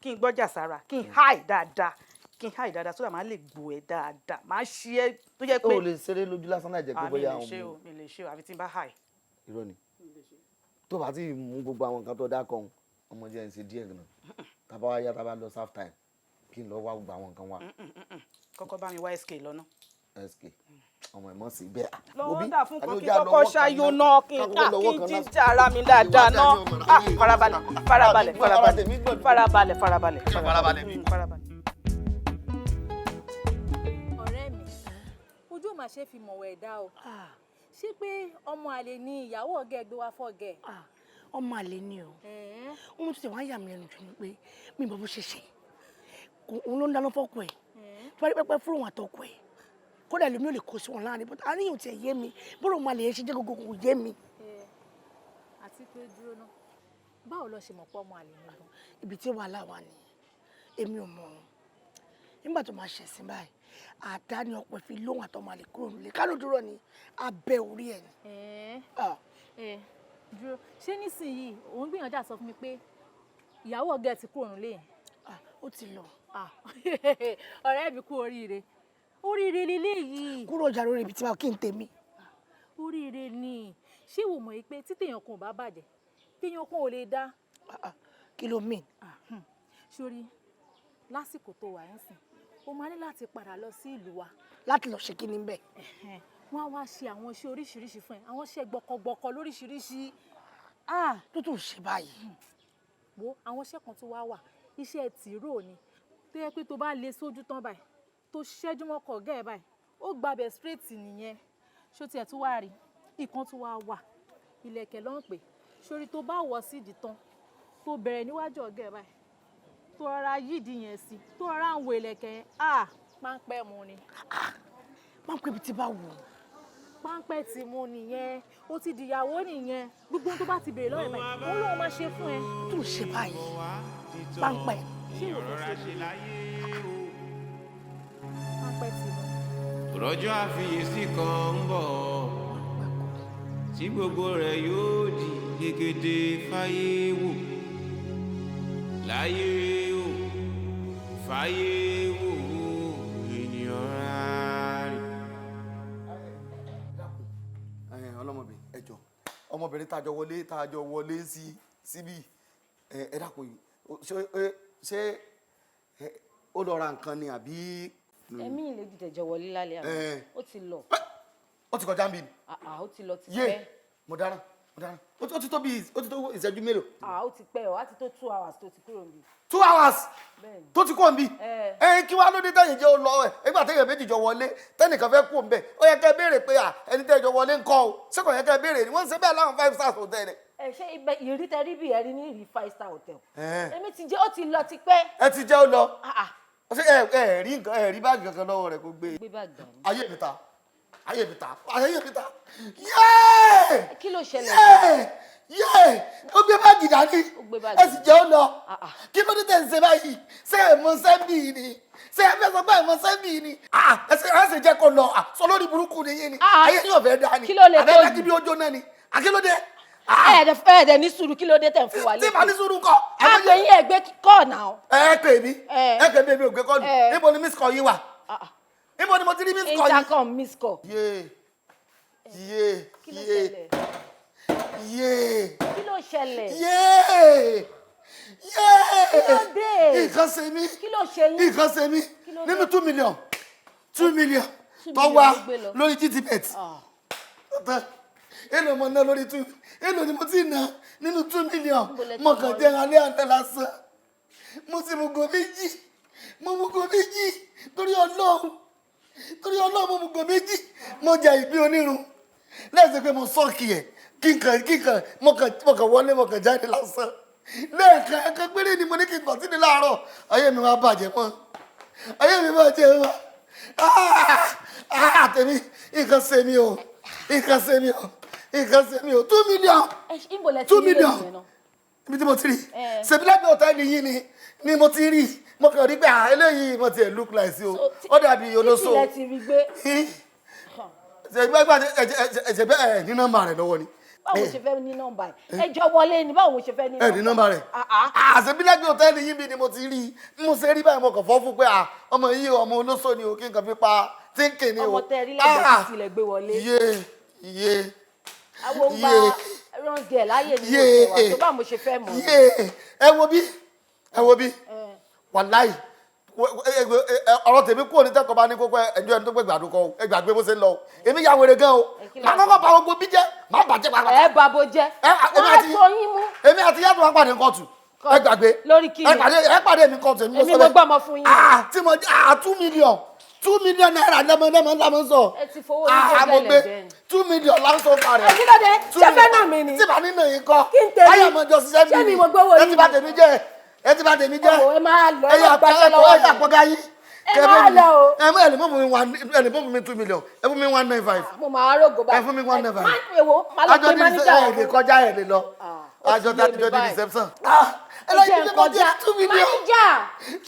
Kí n gbọ́jà sára, kí n high dáadáa, kí n high dáadáa so that màá lè gbò ẹ́ dáadáa, màá ṣe é tó jẹ́ pé. O lè ṣeré lójú lásán láì jẹ́ pé Ah, mi bóyá lè àwọn ṣe o, mi lè ṣe o, àfi tí n bá high. Irọ́ ni. Tó bá ti mú gbogbo àwọn nǹkan tó dákọ̀ ọ̀hún, ọmọ jẹ́ ń ṣe díẹ̀ gan-an, tábà wá yá, tábà lọ serve time, kí n lọ wá gbogbo àwọn nǹkan wa. Kọ́kọ́ bá mi wá SK lọ́nà. SK, ọmọ ẹ̀ mọ̀ sí bẹ́ẹ̀. Lọ́wọ́ dà fún kan kí kọ́kọ́ ṣayó náà, kí n ká kí n jíjà ara mi dáadáa náà. Ah, farabalẹ̀, farabalẹ̀, farabalẹ̀, farabalẹ̀, farabalẹ̀, farabalẹ̀. Farabalẹ̀. Ọ̀rẹ́ mi, ojú ò mà ṣe fi mọ̀wọ̀ ẹ̀dá o. Ṣé pé ọmọ àlè ni ìyàwó ọ̀gá ẹ̀ gbé wá fọ́gẹ̀? Ọmọ àlè ni o. Ohun tó ti wá yà mí lẹ́nu jù ni pé mi ò mọ bó ṣe ṣe. Òun ló ń dáná fọ́kọ ẹ̀, tó bá rí pẹ́pẹ́ fún òun àtọkọ ẹ̀, kódà ẹlòmíì ò lè kó sí wọn láàrin, but àríyàn tiẹ̀ yé mi bóró ọmọ àlè yẹn ṣe jẹ́ gbogbo kò yé mi. Àti pé dúró náà, báwo lọ ṣe mọ̀ pé ọmọ àlè ni gan? Ibi tí wàhálà wà ní, èmi ò mọ̀ ọ́n. Nígbà tó máa ṣẹ̀sìn báyìí, àdá ni ọ̀pọ̀ fi lóhùn àtọmọ àlè kúrò nílé, kánú dúró ni abẹ́ orí ẹ̀ ni. Ẹ dúró, ṣé nísìnyìí òun gbìyànjú àti sọ fún mi pé ìyàwó ọ̀gá ẹ̀ ti kúrò nílé yẹn? Ó ti lọ. Ọ̀rẹ́ mi, kú oríire, oríire leléyìí. Kúrò ọjà lórí ibi tí wàá kí n tèmi. Oríire ni. Ṣé ìwò mọ̀ yìí pé tí tèèyàn kan ò bá bàjẹ́, téèyàn kan ò lè dá? Kí ló mean? Sórí lásìkò tó wà nísìn, o máa ní láti padà lọ sí ìlú wa. Láti lọ ṣe kí ni bẹ́ẹ̀? Wọ́n á wá ṣe àwọn iṣẹ́ oríṣiríṣi fún ẹ, àwọn iṣẹ́ gbọkọgbọkọ lóríṣiríṣi. Tó tún ṣe báyìí? Wo àwọn iṣẹ́ kan tó wá wà, iṣẹ́ tìró ni, tó yẹ pé tó bá lé sójú tán báyìí, tó ṣẹ́jú mọ́kọ̀ ọ̀gá ẹ̀ báyìí, ó gbàbẹ̀ straight nìyẹn. Ṣó tiẹ̀ tún wá rí ìkan tó wá wà, ìlẹ̀kẹ̀ ló ń pè. Sórí tó bá wọ̀ sídìí tán, tó bẹ̀rẹ̀ níwájú ọ̀gá ẹ̀ báyìí, tó rọra yídìí yẹn sí, tó rọra ń wo ìlẹ̀kẹ̀ yẹn, ah, páńpẹ́ mu ni. Páńpẹ́ ibi tí bá wù ú. Páńpẹ́ ti mú nìyẹn, ó ti dìyàwó nìyẹn. Gbogbo ohun tó bá ti béèrè lọ́wọ́ ẹ̀ báyìí, òun lòun máa ṣe fún ẹ. Tó ṣe báyìí, páńpẹ́. Ṣé ìwọ fẹ́ ṣe páńpẹ́ ti mú? Rọ́jọ́ àfiyèsí kan ń bọ̀ tí gbogbo rẹ̀ yóò di gègédé fáyé wò láyé wò fáyé wò ènìyàn rárẹ̀. Ọlọ́mọbìnrin, ẹ jọ, ọmọbìnrin tá a jọ wọlé sí síbí, ẹ dákun yìí, ṣé ó lọ ra nǹkan ni àbí? Ẹ̀mí ìlẹ́jì tẹ̀jọ wọlé lálẹ́ àná. Ó ti lọ. Ó ti kọjá mi? Àà, ó ti lọ ti Yé! pẹ́. Mo dáràn, mo dáràn. Ó ti tó ìṣẹ́jú mélòó? Àà, ó ti pẹ́ o, á ti tó 2 hours tó ti kúrò níbí. 2 hours? Bẹ́ẹ̀ni. Tó ti kúrò níbí? Ẹ. Ẹ kí wàá lóde tẹ̀yìn jẹ́ ó lọ ẹ̀? Nígbà tẹ̀yìn méjì jọ wọlé, tẹ́nìkan fẹ́ kú òǹbẹ̀, ó yẹ kẹ́ ẹ béèrè pé à ẹni tẹ́ jọ wọlé ń kọ́ o. Ṣé kò yẹ kẹ́ ẹ béèrè ni? Wọ́n ń ṣe bẹ́ẹ̀ láwọn five stars hotel ni. Ẹ ṣé ibẹ̀ ìrí tẹ rí bí ẹ rí ní ìrí five star hotel. Ẹ. Èmi ti jẹ́ ó ti lọ ti pẹ́. Ẹ ti jẹ́ ó lọ. Ṣé ẹ rí nǹkan, ẹ rí báàgì kankan lọ́wọ́ rẹ̀ kó gbé? Gbé báàgì dání. Ayé mi ta, ayé mi ta, ayé mi ta, yéé! Kí ló ṣẹlẹ̀? Yéé, yéé! Ó gbé báàgì dání. Ó gbé báàgì. Ẹ sì jẹ́ ó lọ. Kí ló dé tẹ̀ ń ṣe báyìí? Ṣé ẹ mọ sẹ́ńbì ni? Ṣé ẹ fẹ́ sọ pé ẹ mọ sẹ́ńbì ni? Ẹ ṣe jẹ́ kó lọ. Sọ lórí burúkú ni yín ni. Ayé yóò fẹ́ dá ni. Kí ló lè tó Àbẹ́ yìí? kí bí ó jóná ni àkílódé? Ẹ̀ẹ́dẹ̀ ní sùúrù, kí ló dé tẹ̀ ń fún wa Tí màá ní sùúrù kọ́. A pè yín, ẹ gbé call náà. Ẹ pè mí, ẹ pè mí, èmi ò gbé call. Níbo ni miss call yín wà? Níbo ni mo ti rí miss call yín? Intercom miss call. Yéé, yéé! Kí ló Yéé! ṣẹlẹ̀? Yéé! Kí ló ṣẹlẹ̀? Yéé, yéé! Kí ló dé? Nǹkan ṣe mí. Kí ló ṣe yín? Nǹkan ṣe mí. Kí ló dé? Nínú 2 million, 2 million Two tó million wá ló gbé lọ. lórí GTBet èlò mo ná lórí two, èlò ni mo ti ná nínú 2 million? Níbo lẹ ti Mo kàn mọ jẹ́ alẹ́ àná lásán, mo ti mú go méjì. Mo mú go méjì torí Ọlọ́run, torí Ọlọ́run, mo mú go méjì. Mo jẹ ìgbín onírun lẹ́sìn pé mo sọ́ọ̀kì ẹ̀ kíkan mo kàn wọlé, mo kàn jáde lásán lẹ́ẹ̀kan. Ẹ̀kan péré ni mo ní kí n kàn sí ní láàárọ̀. Ayé mi wá bàjẹ́ mọ́, ayé mi bàjẹ́ mọ́. Ah, tèmi, nǹkan ṣe mí o, nǹkan ṣe mí o, nǹkan ṣe mí o. 2 million, 2 million. Ibi tí mo ti rí, ṣèbí lẹ́gbẹ̀ẹ́ hòtẹ́ẹ̀lì yìí ni mo ti rí. Mo kàn rí pé à eléyìí mo ti ẹ̀ look like sí o, ó dàbí olóṣó. Títí lẹ ti rí gbé. Ṣèbí ẹ̀jẹ̀ bẹ́ẹ̀ ní nọ́mbà rẹ̀ lọ́wọ́ ni. Báwo ṣe fẹ́ ní nọ́mbà ẹ̀? Ẹ jọ wọlé ni, báwo ṣe fẹ́ ní? Ẹ ní nọ́mbà rẹ̀. Àṣebí lẹ́gbẹ̀ẹ́ hòtẹ́ẹ̀lì yìí bí ni mo ti rí. Mo ṣe rí báyìí, mo kàn fọ́ fún pé à ọmọ yìí, ọmọ olóṣó ni o, kí n kàn fi pa tíǹkì ni o. Ọmọ tẹ rí lẹ́gbẹ̀ẹ́ títí lẹ gbé wọlé. Yé yé. Àwọn ń gba runs girl láyè ní òkè wa tó, báwo mo ṣe fẹ́ mọ̀? Yé, ẹ wo bí, ẹ wo bí, wàláì, ọ̀rọ̀ tèmi kúrò ní tẹ́kọ̀ọ́ bá ní kókó ẹjọ́ ẹni tó gbé gbàdúkọ ẹ gbàgbé bó ṣe ń lọ. Èmi ya wèrè gan o, màá kọ́kọ́ ba gbogbo bí jẹ́, màá bàjẹ́ pàápàá. Ẹ bá bo jẹ́, wọ́n á sọ yín mú. Èmi àti yàtọ̀ wá pàdé kóòtù, ẹ gbàgbé. Lórí kí ni? Ẹ pàdé mi kóòtù. Èmi mo gbọ́ ọmọ fún yín. Tí mo 2 million, ₦2 million lẹ́mọ lẹ́mọ sọ. Ẹ ti fowó ní jẹ́ bẹ́ẹ̀ bẹ́ẹ̀ ni. 2 million lásán pa rẹ̀. Kí ló dé? Ṣé fẹ́ nà mí ni? Tí bá nínú yìí kọ́. Kí n tèmi? Báyọ̀ mọ̀ jọ ṣiṣẹ́ mi. Ṣé mi mo gbówó yìí? Ẹ ti bá tèmi jẹ́, ẹ ti bá tèmi jẹ́. Ẹ máa lọ, ẹ máa gbaṣẹ́ lọ́wọ́ ẹ yà pọ́gá yín. Ẹ máa lọ o. Ẹ mú ẹ lè mú mi one, ẹ lè mú mi 2 million, ẹ fún mi 195. Mo máa rògò báyìí. Ẹ fún mi 195. Má èwo, má lọ pé máníjà. Ẹ lè kọjá, ẹ lè lọ. Àjọ tí a ti jọ di reception. Ẹ lọ yí kọjá 2 million. Máníjà.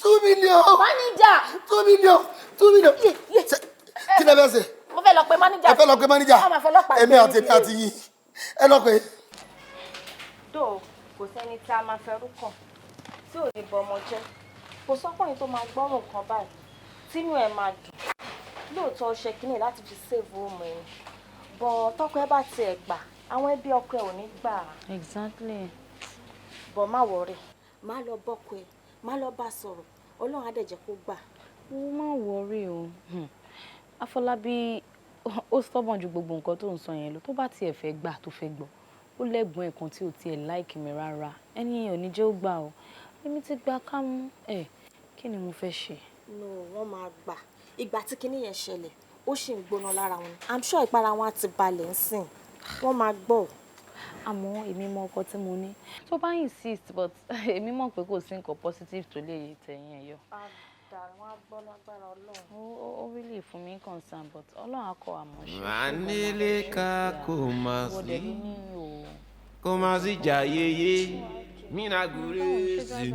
2 million. Máníjà. 2 million, 2 million. Kí lẹ fẹ́ ṣe? Mo fẹ́ lọ pé máníjà. Ẹ fẹ́ lọ pé máníjà. Èmi àti èmi àti yín, ẹ lọ pé. Dó kò sẹ́ni tí a máa fẹ́rú kàn tí ò ní bọmọ jẹ́. Kò sọ́kùnrin tó máa gbọ́rùn kan báyìí tínú ẹ̀ máa dùn. Lóòótọ́, ó ṣe kínní láti fi save ọmọ ẹ̀, bọ̀ tọkọ ẹ bá tiẹ̀ gbà, àwọn ẹbí ọkọ ẹ ò ní gbà. Exactly. Bọ̀ má worry, má lọ bọ́kọ ẹ, má lọ bá sọ̀rọ̀, Ọlọ́run á dẹ̀ jẹ́ kó gbà. Ó má worry o. Afọlábí ó stubborn ju gbogbo nǹkan tó ń sọ yẹn lọ. Tó bá tiẹ̀ fẹ́ gbà, tó fẹ́ gbọ́, ó lẹ́gbọ̀n ẹ̀ kan tí ò tiẹ̀ like mi rárá. Ẹni yẹn ò ní jẹ́ ó gbà o. Èmi ti gba kámú ẹ̀, kí ni mo fẹ́ ṣe? No, wọ́n máa gbà. Ìgbà tí kinní yẹn ṣẹlẹ̀, ó sì ń gbóná lára wọn. I'm sure ìpara wọn á ti balẹ̀ ń sìn, wọ́n máa gbọ́. Àmọ́ èmi mọ ọkọ tí mo ní, tó bá insist, but èmi mọ̀ pé kò sí nǹkan positive tó lè tẹ̀yìn ẹ̀ yọ. Wọ́n á gbọ́ lágbára Ọlọ́run. Ó really fún mi concern, but Ọlọ́run á kọ́ àmọ́ ṣe. Aneleka kò má sí, kò má sí jayeye mina gure sí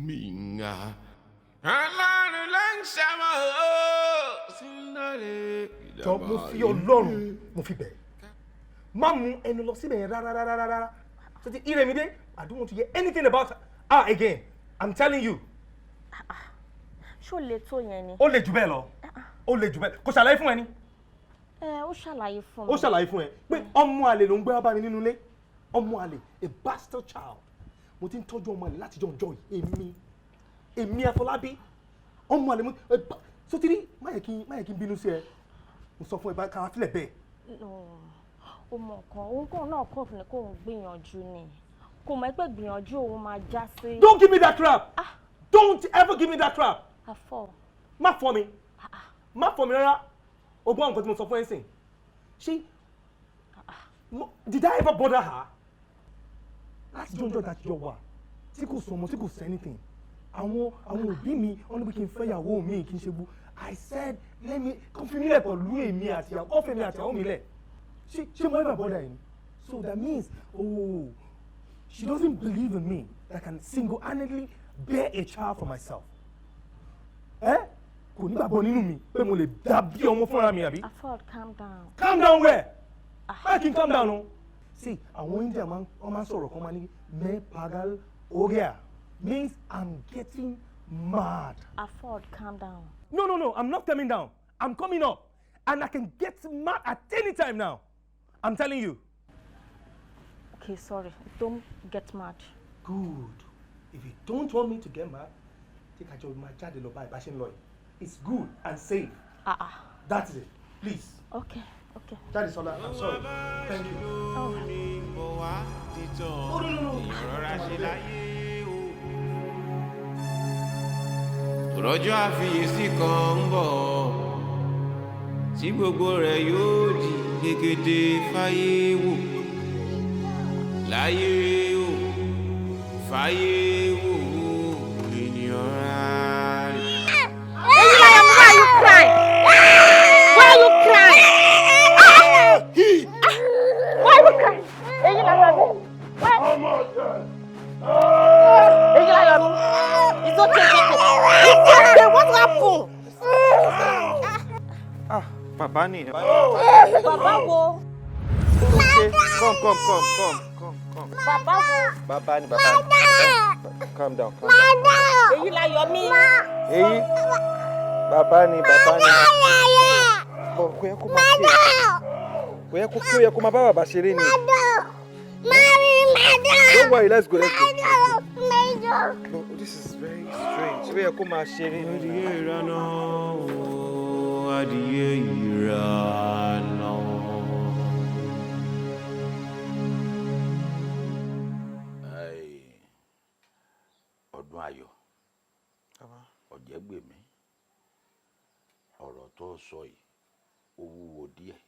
mi nga. Ọlọ́run ló ń ṣàmọ́ ó sínú. Jọ, mo fi Ọlọ́run mo fi bẹ̀, má mú ẹnu lọ síbẹ̀ yẹn rárá rárá rárá. Títí Ìrẹ̀mídé, I don't want to hear anything about her again, I'm telling you. Ṣó le tó yẹn ni? Ó le jù bẹ́ẹ̀ lọ, ó le jù bẹ́ẹ̀. Kò ṣàlàyé fún ẹ ni? Ẹ ó ṣàlàyé fún mi. Ó ṣàlàyé fún ẹ pé ọmọ àlè ló ń gbé wá bá mi nínú ilé, ọmọ àlè, a bastard child. Mo ti ń tọ́jú ọmọ àlè láti jọjọ́ yìí. Èmi Afọlábí, ọmọ àlè mo sotiri. Má yẹ kí n bínú sí ẹ. Mo sọ fún ẹ bá kára fílẹ̀ bẹ́ẹ̀. Ó mọ nǹkan, òun kóun náà kọ̀ ní kóun gbìyànjú ni, kò mọ̀ pé gbìyànjú òun máa já sí. Don't give me that crap. Don't ever give me that crap. Afọ. Má fọ mi, má fọ mi rárá. O gbọ́ nǹkan tí mo sọ fún ẹ sìn. Ṣé did I ever bother her? Láti jọjọ́ ìdájọ́ wà tí kò sọmọ, tí kò sí anything, àwọn òbí mi wọ́n ní pé kí n fẹ́ ìyàwó mi, kí n ṣe gbó. I said let me kàn fi mí lẹ̀ pẹ̀lú èmi àti ìyàwó, kàn fi èmi àti ìyàwó mi lẹ̀. Ṣé mo ever bother yìí? So that means, oh, she doesn't believe in me that I can single-handedly bear a child for myself. Ẹ kò ní gbàgbọ́ nínú mi pé mo lè dá bí ọmọ fúnra mi, àbí? Afod, calm down. Calm down where? Báyìí kí n calm down o. See, àwọn India máa ń wọ́n máa ń sọ̀rọ̀ kan, máa ní "मैं पागल हो गया", means I'm getting mad. Afod, calm down. No, no, no, I'm not coming down. I'm coming up, and I can get mad at any time now, I'm telling you. Okay, sorry, don't get mad. Good. If you don't want me to get mad, take a job, máa jáde lọ báyìí bá ṣe ń lọ yìí. It's good and safe. Ah ah. That's it, please. Okay. Jádesọ́lá, I'm sorry, thank you. Oh, no, no, no. Ìrora ṣe láyé o. Rọ́jọ́ àfiyèsí kan ń bọ̀ tí gbogbo rẹ̀ yóò di gbègede fáyé wò, láyé wò, fáyé wò, ènìyàn rà rẹ̀. Why you crying? Why you crying? Why you crying? Eyilayomi. Why? Eyilayomi. It's okay, it's okay. It's okay. What happened? Ah, bàbá nìyẹn. Bàbá wo? Okay, come, come, come, come, come, come. Bàbá wo? Bàbá ni, bàbá ni. Calm down, calm down. Eyilayomi. Èyí, bàbá ni, bàbá ni. Bọ̀ kò yẹ kó máa ké. Kò yẹ kó kí, ó yẹ kó máa bá bàbá ṣeré ni. Don't worry, let's go, let's go. No, this is very strange. Ó yẹ kó máa ṣeré ni. Adìyẹ ìraná o, adìyẹ ìraná. Ẹ́ẹ̀, ọdún ayọ̀, ọ̀jẹ̀gbèmí, ọ̀rọ̀ tó sọ yìí ó wúwo díẹ̀.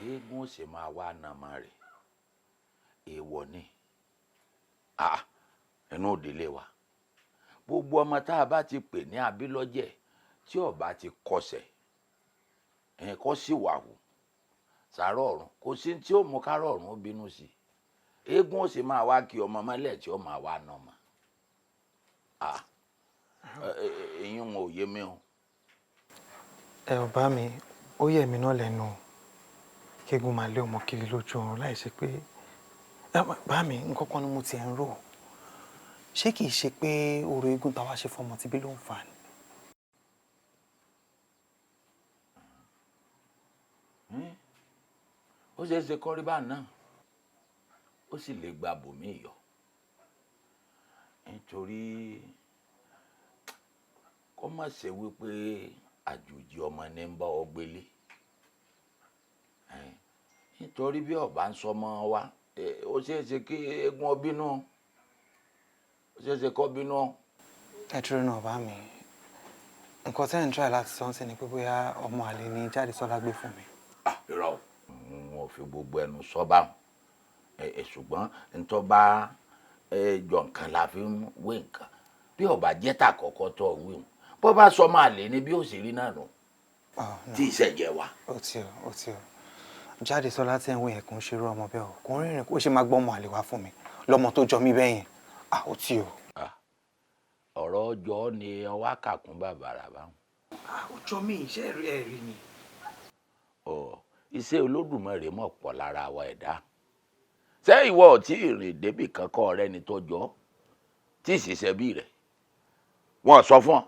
Eégún ó sì máa wá nàmọ rẹ̀, èèwọ̀ ni. Ah, inú òdìlé wa, gbogbo ọmọ tá a bá ti pè ní abilọ́jẹ̀ tí ó bá ti kọsẹ̀ ẹ̀ kọ́ sí wàhù sàárọ̀ ọ̀run, kò sí tí ó mú kárọ̀ ọ̀run ó bínú sí i. Eégún ó sì máa wá kí ọmọ mọ́lẹ̀ tí ó máa wá nàmọ. Ah, eyín wọn ò yé mi o. Ẹ ò bá mi, ó yẹ̀ mí náà lẹ́nu o. Kéegun máa lé ọmọ kiri lójú oorun láì ṣe pé bá mi, nǹkan kan ni mo tiẹ̀ ń rò. Ṣé kìí ṣe pé orò eégún táwa ṣe fọmọ tibí ló ń fà á ni? Ó ṣeé ṣe kọ́rí bá náà, ó sì lè gba bòmí yọ, nítorí kó má ṣe wípé àjòjì ọmọ ní ń bá ọ gbélé. Nítorí bí ọba ń sọmọ wa, ó ṣeé ṣe kí eégún ọ bínú, ó ṣeé ṣe kó bínú. Ẹ dúró náà bá mi, nǹkan tẹ́ ẹ̀ ń try láti sọ ń sìn ni pé bóyá ọmọ àlè ni Jádesọ́lá gbé fún mi. Irọ́ o, wọn ò fi gbogbo ẹnu sọ báwọn, ṣùgbọ́n ntọ́ bá jọ nǹkan la fi ń wé nǹkan. Bí ọba jẹ́ tà kọ́kọ́ tó wí wọn, bó bá sọ máa lè ní bí ó sì rí náà nù tí ìṣẹ̀jẹ̀ wa. Ó ti o, ó ti o, Jádesọ́lá tí ẹ̀ ń wé yẹn kò ń ṣerú ọmọ bẹ́ẹ̀ o, kò ń rìnrìn kó ṣe máa gbọ́ ọmọ àlè wá fún mi lọ́mọ tó jọ mí bẹ́yẹn. Ah, ó ti o. Ọ̀rọ̀ ọjọ́ ni ọwọ́ àkàkùn bàbàrà báwọn. Ó jọ mí, iṣẹ́ ẹ̀ rí ni. Ọ iṣẹ́ Olódùmarè mọ̀ pọ̀ lára wa ẹ̀dá. Ṣé ìwọ ò tí ì rìn débì kankan ọ̀rẹ́ ni tó jọ tí ìṣiṣẹ́ bí rẹ̀? Wọ́n sọ fún ọ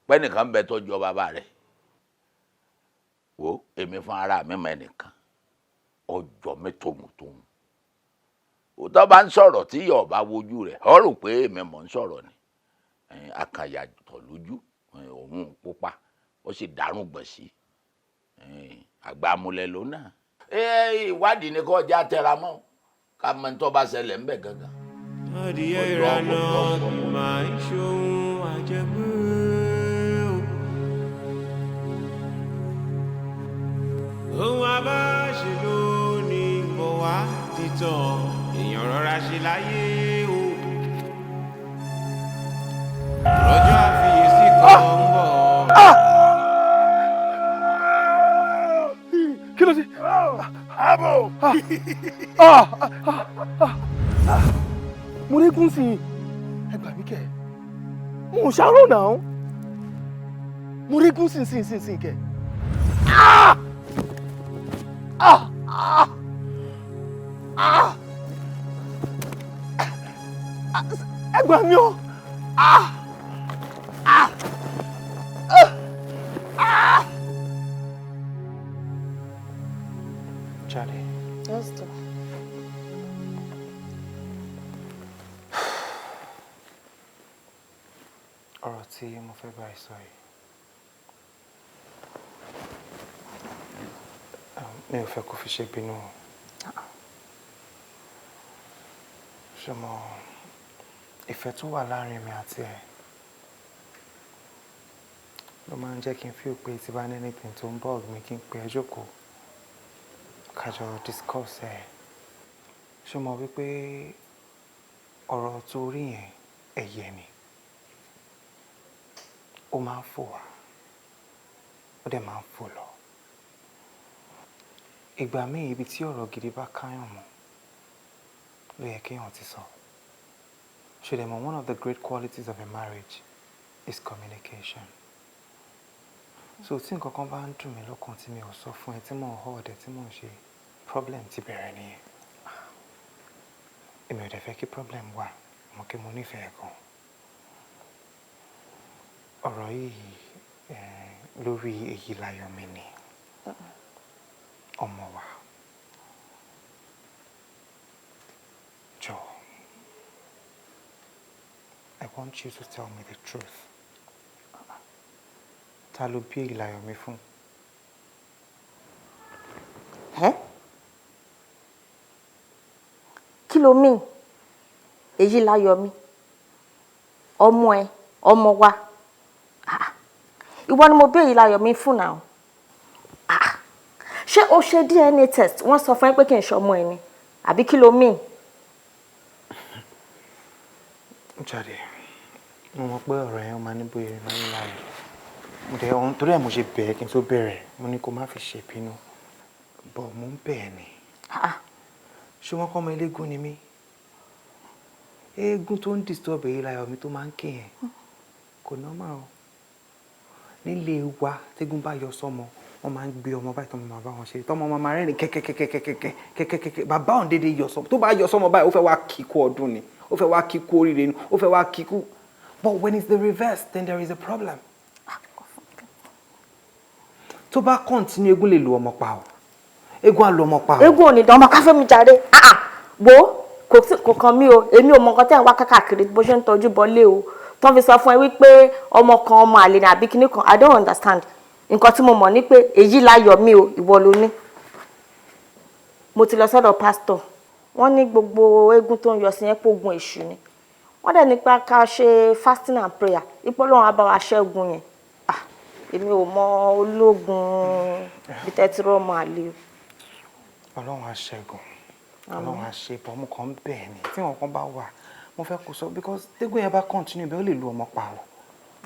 pé nìkan ń bẹ tó jọ bàbá rẹ̀. Wo èmi fún ara mi mọ ẹnìkan ọjọ́ mi tòmùtòmù. Òótọ́ bá ń sọ̀rọ̀ tí ìyá ọba wojú rẹ̀, ọ rò pé èmi mọ̀ ń sọ̀rọ̀ ni. Akànyàtọ̀ lójú, òun pupa, ó sì dárùn gbọ̀n sí. Àgbàmúlẹ̀ ló náà. Ìwádìí ni kò já tẹra mọ́ ká mọ ní tó bá ṣẹlẹ̀ ńbẹ̀ gangan. Adìyẹ ìraná kì máa ń ṣohun àjẹgbé o. Ohun abáṣe ló ní bọ̀ wá títàn, èèyàn rọra ṣe láyé o. Rọ́jọ́ àfiyèsí kan ń bọ̀. Kí ló ṣe? Abo! Mo rí gún sí i. Ẹ gbà mí kẹ̀. Mo ò ṣàrò náà. Mo rí gún sí sí sí sí kẹ̀. Ẹ gbà mí o. Jade. Yes, dear. Ọ̀rọ̀ tí mo fẹ́ bá ẹ sọ yìí, mi ò fẹ́ kó fi ṣe bínú o. Ṣé mo Ìfẹ́ tó wà láàrin mi àti ẹ̀ ló máa ń jẹ́ kí n feel pé tí bá ní anything tó ń bug mi, kí n pe ẹ jókòó, ká jọ discuss ẹ̀. Ṣé o mọ̀ wípé ọ̀rọ̀ tó rí yẹn, ẹyẹ ni? Ó máa ń fò wá, ó dẹ̀ máa ń fò lọ. Ìgbà míì, ibi tí ọ̀rọ̀ gidi bá káyàn mọ́ ló yẹ kéèyàn ti sọ. Ṣé dẹ̀ mọ̀, one of the great qualities of a marriage is communication. So tí nǹkan kan bá ń dùn mí lọ́kàn tí mi ò sọ fún ẹ, tí mò ń hold ẹ, tí mò ń ṣe, problem ti bẹ̀rẹ̀ nìyẹn. Èmi ò dẹ̀ fẹ́ kí problem wà. Mo kí mo nífẹ̀ẹ́ gan. Ọ̀rọ̀ yìí lórí èyí láyọ̀ mi ni, ọmọ wa. Jọ̀ọ́, I want you to tell me the truth. Ta ló bí Èyíláyọ̀ mi fún? Ẹ́, kí ló mean, èyí láyọ̀ mi, ọmọ ẹ, ọmọ wa? Ah, ìwọ ni mo bí èyí láyọ̀ mi fún náà. Ah, ṣé o ṣe DNA test, wọ́n sọ fún ẹ pé kí n ṣe ọmọ ẹ ni, àbí kí ló mean? Jáde, mo mọ̀ pé ọ̀rọ̀ yẹn máa ní bóyá láyé láyé. Mo dẹ̀ ohun torí ẹ̀ mo ṣe bẹ̀ẹ́ kí n tó bẹ̀rẹ̀, mo ní kó má fi ṣe bínú. But mo ń bẹ̀ ẹ́ ni. Ṣé wọ́n kọ́ ọmọ eléégún ni mí? Eégún tó ń disturb èyí láyọ̀ mi tó máa ń ké yẹn kò normal o. Nílé wa, tégún bá yọ sọ́mọ, wọ́n máa ń gbé ọmọ báyìí, tọmọ máa bá wọn ṣe, tọmọ máa rẹ́rìn kẹ́kẹ́kẹ́kẹ́kẹ́kẹ́kẹ́kẹ́. Bàbá òun dédé yọ sọ́mọ, tó bá yọ sọ́mọ báyìí, ó fẹ́ wá kíkú ọdún ni, ó fẹ́ wá kíkú oríire ni, ó fẹ́ wá kíkú. But when it's the reverse, then there is a problem. Tó bá continue, eégún lè lu ọmọ pa o. Eégún á lu ọmọ pa o. Eégún ò ní dán ọmọ káfẹ́ mi jàre. Ah ah, wo, kò sí kò kàn mí o. Èmi ò mọ nǹkan tẹ́ ń wá kákàkiri, bó ṣe ń tọ́jú bọ́lé o, tó ń fi sọ fún ẹ wípé ọmọ kan, ọmọ àlè ní àbí kíní kan. I don't understand. Nǹkan tí mo mọ̀ ni pé èyí láyọ̀ mi o, ìwọ ló ní. Mo ti lọ sọ́dọ̀ pásítọ̀, wọ́n ní gbogbo eégún tó ń yọ sí yẹn pé ogun èṣù ni. Wọ́n dẹ̀ nípa ká ṣe fasting and prayer, ipò Ọlọ́run á bá wa ṣẹ́gun yẹn. Ah, èmi ò mọ ológun bí tẹ́tí rọ́mọ àlè o. Ọlọ́run á ṣẹ́gun, Ọlọ́run á ṣe bọ́. Mo kàn ń bẹ̀ ẹ́ ni, tí nǹkan kan bá wà, mo fẹ́ kó sọ, because tégún yẹn bá continue bẹ́ẹ̀, ó lè lu ọmọ pa o.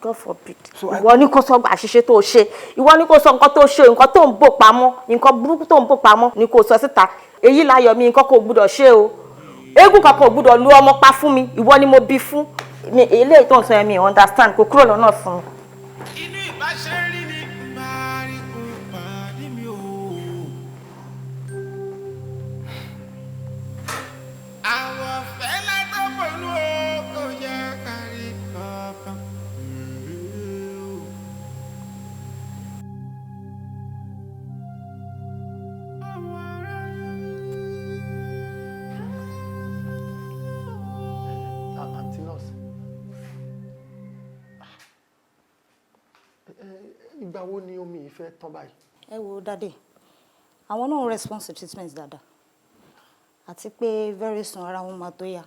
God forbid. Ìwọ ní kó sọ àṣìṣe tó o ṣe, ìwọ ní kó sọ nǹkan tó ṣe, nǹkan tó ń bò pamọ́, nǹkan burúkú tó ń bò pamọ́ ni kó sọ síta. Èyí láyọ̀ mi, nǹkan kò gbúdọ̀ ṣe o. Eégún kankan ò gbúdọ̀ lu ọmọ pa fún mi. Ìwọ ni mo bí fún mi. Eléyìí tó ń sọ yẹn, mi understand. Kò kúrò lọ́nà fún mi. Inú ìbáṣe rí ni máa rí kún pàdé mi o. Àwọ̀ fẹ́lẹ́ tó pẹ̀lú o, kò yẹ kárí kankan. Aunty nurse, ìgbà wo ni omi yìí fẹ́ tán báyìí? Ẹ wo daddy, àwọn náà ń response to treatment dáadáa, àti pé very soon ara wọn máa tó yá.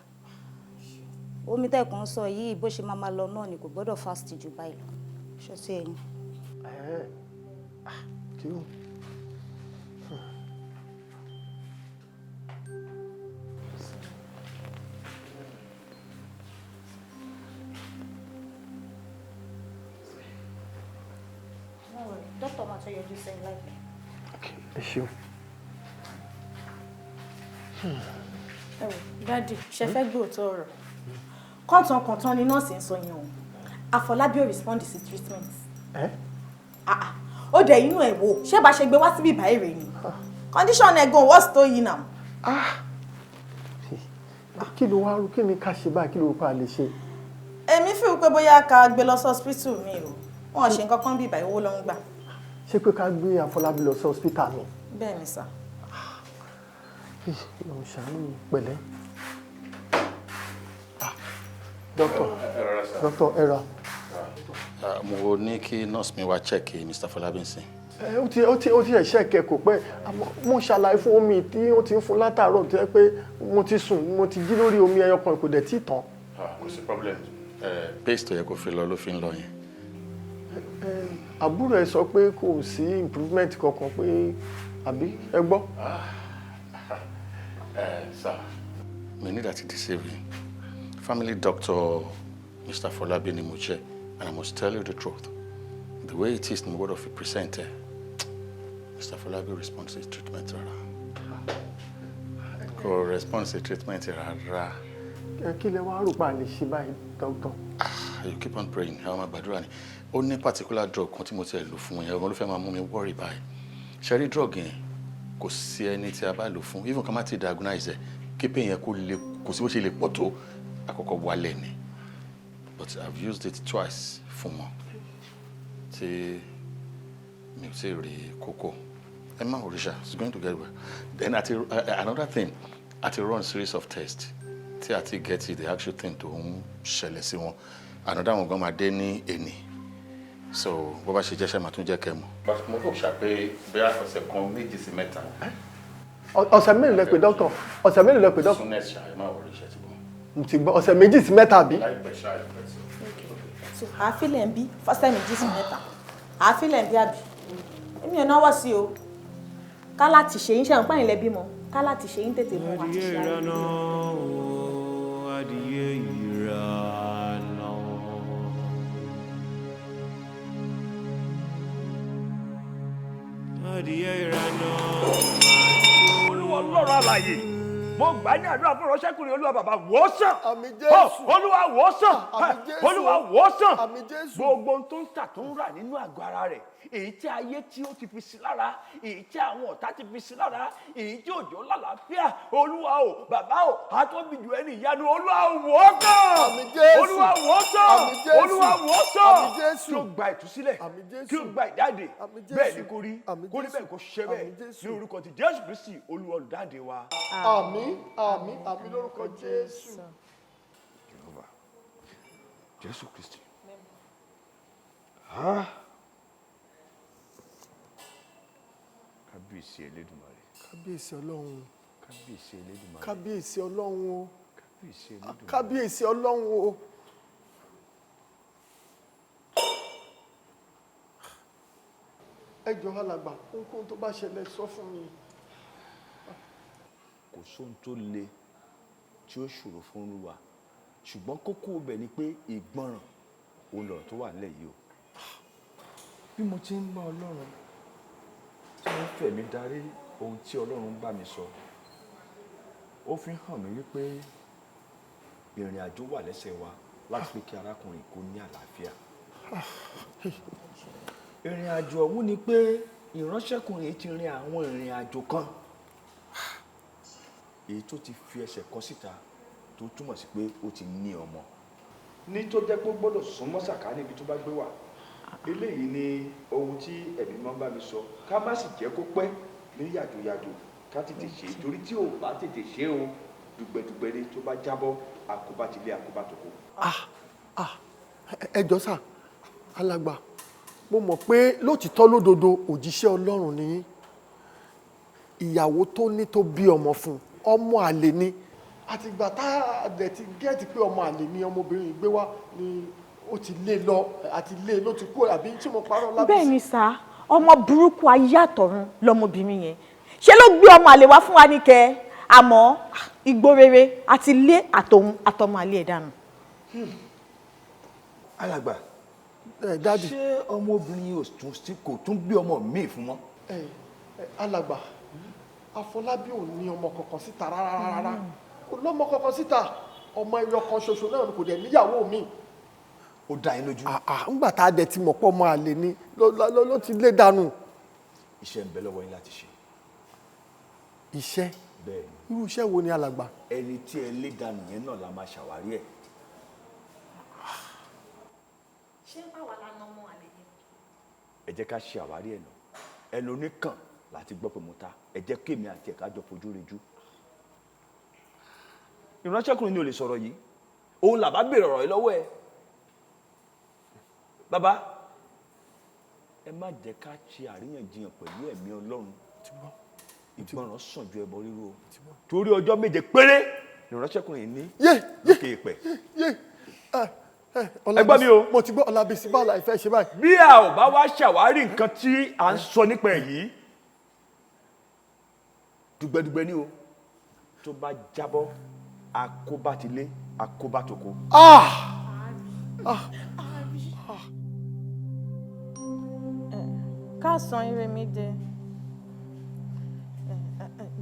Omi tẹ̀kùn sọ yìí, bó ṣe máa máa lọ náà ni, kò gbọ́dọ̀ fast jù báyìí lọ. Ṣó sí ẹyin? Kí o. Dókítà máa tó yọjú sẹ́yìn láìpẹ́. Ẹ ṣeun. Ẹ wò, daddy, ṣe fẹ́ gbóòótọ́ ọ̀rọ̀? Kọ́ńtàn ni nọ́ọ̀sì ń sọ yẹn o. Àfọlábí ò respond sí treatment. Ẹ? Ah ah, ó dẹ̀ inú ẹ̀ wò, ṣé bá ṣe gbé wá síbí ìbáyìí rè ni? Condition ẹ̀ gan worse tó yìí náà. Kí ló wá rú, kí ni ká ṣe báyìí? Kí ló rò pé a lè ṣe? Èmi feel pé bóyá ká gbé lọ sí hospital mi o. Wọn ò ṣe nǹkan kan bí ìbáyìí, owó ló ń gbà. Ṣé pé ká gbé Àfọlábí lọ sí hospital mi? Bẹ́ẹ̀ ni sir. Ọlọ́run ṣàánú mi, pẹ̀lẹ́. Doctor, doctor, ẹ ra. Mo ní kí nurse mi wá check Mr. Fọlábí nsìn. Ẹ ó ti ẹ̀ṣẹ̀ kẹ kò pẹ́. Àmọ́ mo ṣàlàyé fún, omi tí ó ti ń fún látàárọ̀ tó yẹ pé mo ti sùn, mo ti jí lórí omi ẹyọ kan, kò dẹ̀ tí tán. Kò sí problem. Pace tó yẹ kó fi lọ ló fi ń lọ yẹn. Àbúrò ẹ sọ pé kò sí improvement kankan pé, àbí ẹ gbọ́? Sir, mi need àti deceive you. Family doctor Mr. Folabi ni mo jẹ́, and I must tell you the truth. The way it is ni mo gbọ́dọ̀ fi present ẹ. Mr. Folabi respond sí treatment rárá. Kò respond sí treatment rárá. Ẹ kí lẹ wá rò pa lè ṣe báyìí, doctor? You keep on praying, ẹ máa gbàdúrà ni. Ó ní particular drug kan tí mo ti ẹ̀ lò fún yẹn, ọmọ ló fẹ́ máa mú mi worry báyìí. Ṣé rí drug yẹn, kò sí ẹni tí a bá lò fún, even ká má ti diagnose ẹ̀, kí pain yẹn kó lè, kò sí bó ṣe lè pọ̀ tó, àkọ́kọ́ wálẹ̀ ni. But I've used it twice fún wọn tí mi ò tí ì rí kókó. Ẹ má worry ṣá, it's going to get well. Then àti another thing, àti run series of tests tí a ti get the actual thing tó ń ṣẹlẹ̀ sí wọn. Another one gan máa dé ní èní, so bó bá ṣe jẹ́ṣẹ́, máa tún jẹ́ kẹ́ mọ̀. But mo hope ṣá pé bóyá ọ̀sẹ̀ kan, méjì sí mẹ́ta. Ọ̀sẹ̀ mélòó lẹ pé, doctor? Ọ̀sẹ̀ mélòó lẹ pé, doctor? Soonest ṣá, ẹ má worry, iṣẹ́ ti bọ̀. Mo ti gbọ́, ọ̀sẹ̀ méjì sí mẹ́ta, àbí? Láìpẹ́ ṣá, láìpẹ́ sí. So àáfílẹ̀ ń bí fọ́sẹ̀ méjì sí mẹ́ta, àáfílẹ̀ ń bí, àbí? Èmi ò náwó sí o. Ká láti ṣe yín, ṣe àwọn páyìn lẹ bímọ, ká láti ṣe yín tètè mú àti ṣe ayé. Adìyẹ ìrànà. Adìyẹ ìrànà. Olúwa Ọlọ́run alààyè, mo gbà ní àdúrà fún ìránṣẹ́kùnrin. Olúwa bàbá, wò ó sàn. Olúwa, wò ó sàn. Olúwa, wò ó sàn. Gbogbo ohun tó ń tà, tó ń rà nínú àgọ́ ara rẹ̀, èyí tí ayé tí ó ti fi sí lára, èyí tí àwọn ọ̀tá ti fi sí lára, èyí tí òjò lálàáfíà, Olúwa o, bàbá o, àtọ́bí jù, ẹni ìyanu, Olúwa, wò ó sàn. Olúwa, wò ó sàn. Olúwa, wò ó sàn. Kí ó gba ìtúsílẹ̀, kí ó gba ìdáǹdè. Bẹ́ẹ̀ ni kó rí, kó rí bẹ́ẹ̀, kó ṣe bẹ́ẹ̀, ní orúkọ ti Jésù Kristi, Olúwa olùdáǹdè wa. Àmín, àmín, àmín lórúkọ Jésù. Jehovah Jésù Kristi. Ah. Kábíyèsí Elédùmarè. Kábíyèsí Ọlọ́run. Kábíyèsí Elédùmarè. Kábíyèsí Ọlọ́run o. Kábíyèsí Elédùmarè. Kábíyèsí Ọlọ́run o. Ẹ jọ̀ọ́ alàgbà, ohunkóhun tó bá ṣẹlẹ̀, sọ fún mi. Kò sóhun tó le tí ó ṣòro fún Olúwa, ṣùgbọ́n kókó ibẹ̀ ni pé ìgbọràn òun lọ̀rọ̀ tó wà nílẹ̀ yìí o. Bí mo ti ń bá Ọlọ́run, tí mo ń fẹ̀mí darí ohun tí Ọlọ́run bá mi sọ, ó fi hàn mí wípé ìrìn àjò wà lẹ́sẹ̀ wa láti pé kí arákùnrin kó ní àlàáfíà. Ìrìn àjò ọ̀hún ni pé ìránṣẹ́kùnrin yìí ti rin àwọn ìrìn àjò kan, èyí tó ti fi ẹsẹ̀ kọ síta, tó túmọ̀ sí pé ó ti ní ọmọ ní tó jẹ́ pé ó gbọ́dọ̀ súnmọ́ sàká níbi tó bá gbé wà. Eléyìí ni ohun tí ẹ̀mí máa ń bá mi sọ: ká má sì jẹ́ kó pẹ́ ní yàjòyàjò, ká tètè ṣe é, torí tí ò bá tètè ṣe é o, dùgbẹ̀dùgbẹ̀ ni. Tó bá jábọ́, àkóbá ti lé, àkóbá tó kó. Ah, ẹ jọ̀ọ́ sà, alàgbà, mo mọ̀ pé lótìtọ́ lódodo òjíṣẹ́ Ọlọ́run ni yín. Ìyàwó tó ní, tó bí ọmọ fún un, ọmọ àlè ni. Àtìgbà tá a dẹ̀ ti get pé ọmọ àlè ni ọmọbìnrin yìí gbé wá ni ó ti lé lọ, àti lé ló ti kú. Àbí tí mo parọ́ lábísí? Bẹ́ẹ̀ ni sá, ọmọ burúkú ayé àtọ̀run lọmọbìnrin yẹn. Ṣé ló gbé ọmọ àlè wá fún wa ní kẹ? Àmọ́ igbó rere àti lé àtòun àtọmọ àlè ẹ̀ dànù. Alàgbà. Ẹ daddy. Ṣé ọmọbìnrin yìí ò tún sí, kò tún bí ọmọ míì fún mọ́? Ẹ ẹ alàgbà, Afọlábí ò ní ọmọ kankan síta rárá rárá. Kò lọ́mọ kankan síta. Ọmọ ẹyọ kan ṣoṣo náà ni, kò dẹ̀ níyàwó mi. Ó dá yín lójú? Ńgbà tá a dẹ̀ ti mọ̀ pé ọmọ àlè ni, ló ti lé dànù. Iṣẹ́ ń bẹ lọ́wọ́ yín láti ṣe. Iṣẹ́? Bẹ́ẹ̀ ni. Irú iṣẹ́ wo ni, alàgbà? Ẹni tí ẹ lé dànù yẹn náà la máa ṣàwárí ẹ̀. Ṣé báwa la na ọmọ àlè yẹn? Ẹ jẹ́ ká ṣe àwárí ẹ̀ nà. Ẹnu oníkàn láti gbọ́ pé mo ta. Ẹ jẹ́ kémi àti ẹ̀ka jọ fojú rinjú. Ìránṣẹ́kùnrin ni ò lè sọ̀rọ̀ yìí, òun làbá béèrè ọ̀rọ̀ yìí lọ́wọ́ ẹ̀. Bàbá, ẹ má jẹ́ ká ṣe àríyànjiyàn pẹ̀lú ẹ̀mí Ọlọ́run. Ìgbọràn sàn ju ẹbọ rírú o, torí ọjọ́ 7 péré Ìránṣẹ́kùnrin ní lókè ìpẹ́. Ẹ gbọ́ mi o. Mo ti gbọ́, Ọlábísí, báwo la ìfẹ́ ṣe báyìí? Bí a ò bá wá ṣàwárí nǹkan tí à ń sọ nípa ẹ̀ yìí, dùgbẹ́dùgbẹ́ ni o, tó bá jábọ́, àkóbá ti lé, àkóbá toko. Ah! Ah! Káàsán, Iremide.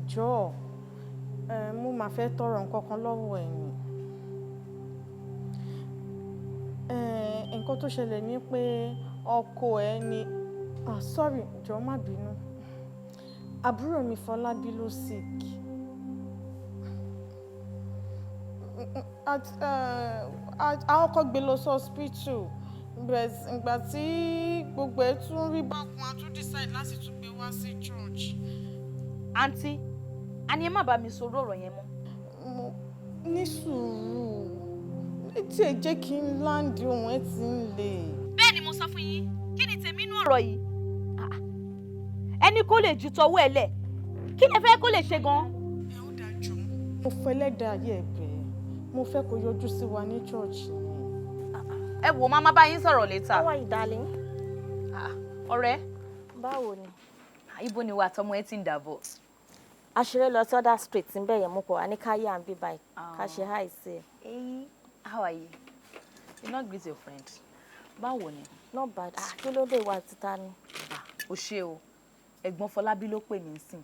Jọ̀ọ́, mo máa fẹ́ tọrọ nǹkan kan lọ́wọ́ ẹ̀ ni. Nǹkan tó ṣẹlẹ̀ ni pé ọkọ ẹ ni, ah, sorry, jọ̀ọ́, má bínú, àbúrò mi Fọlábí ló sick. Àwọn kọ́ gbé lọ sí hospital, but ìgbà tí gbogbo ẹ̀ tún rí bákan, a tún decide láti tún gbé wá sí church. Àǹtí, a ní ẹ má bá mi sọ ọ̀rọ̀ yẹn mọ́. Mo ní sùúrù, etí ẹ jẹ́ kí n land, ohun ẹ ti ń le. Bẹ́ẹ̀ ni mo sọ fún yín. Kí ni tèmi inú ọ̀rọ̀ yìí? Ah, ẹni kó lè ju tọwọ́ ẹ lẹ̀, kí lẹ fẹ́ kó lè ṣe gan-an? Mo fẹlẹ́dàá ayé ẹ̀ bẹ́ẹ̀, mo fẹ́ kó yọjú sí wa ní church ni. Ẹ wò, máa má bá yín sọ̀rọ̀ later. How are you, darling? Ọ̀rẹ́. Báwo ni? Ibo ni wà tọmọ ẹ ti ń dàbọ̀? Aṣeré lọ sí other street níbẹ̀ yẹn, mo kọ̀ wá ní ká yà ń bí báyìí ká ṣe hi sí ẹ. Hey, how are you? You no greet your friend. Báwo ni? Not bad. Ah, kí ló dé, ìwà títa ni? O ṣe o. Ẹ̀gbọ́n Fọlábí ló pè mí sìn.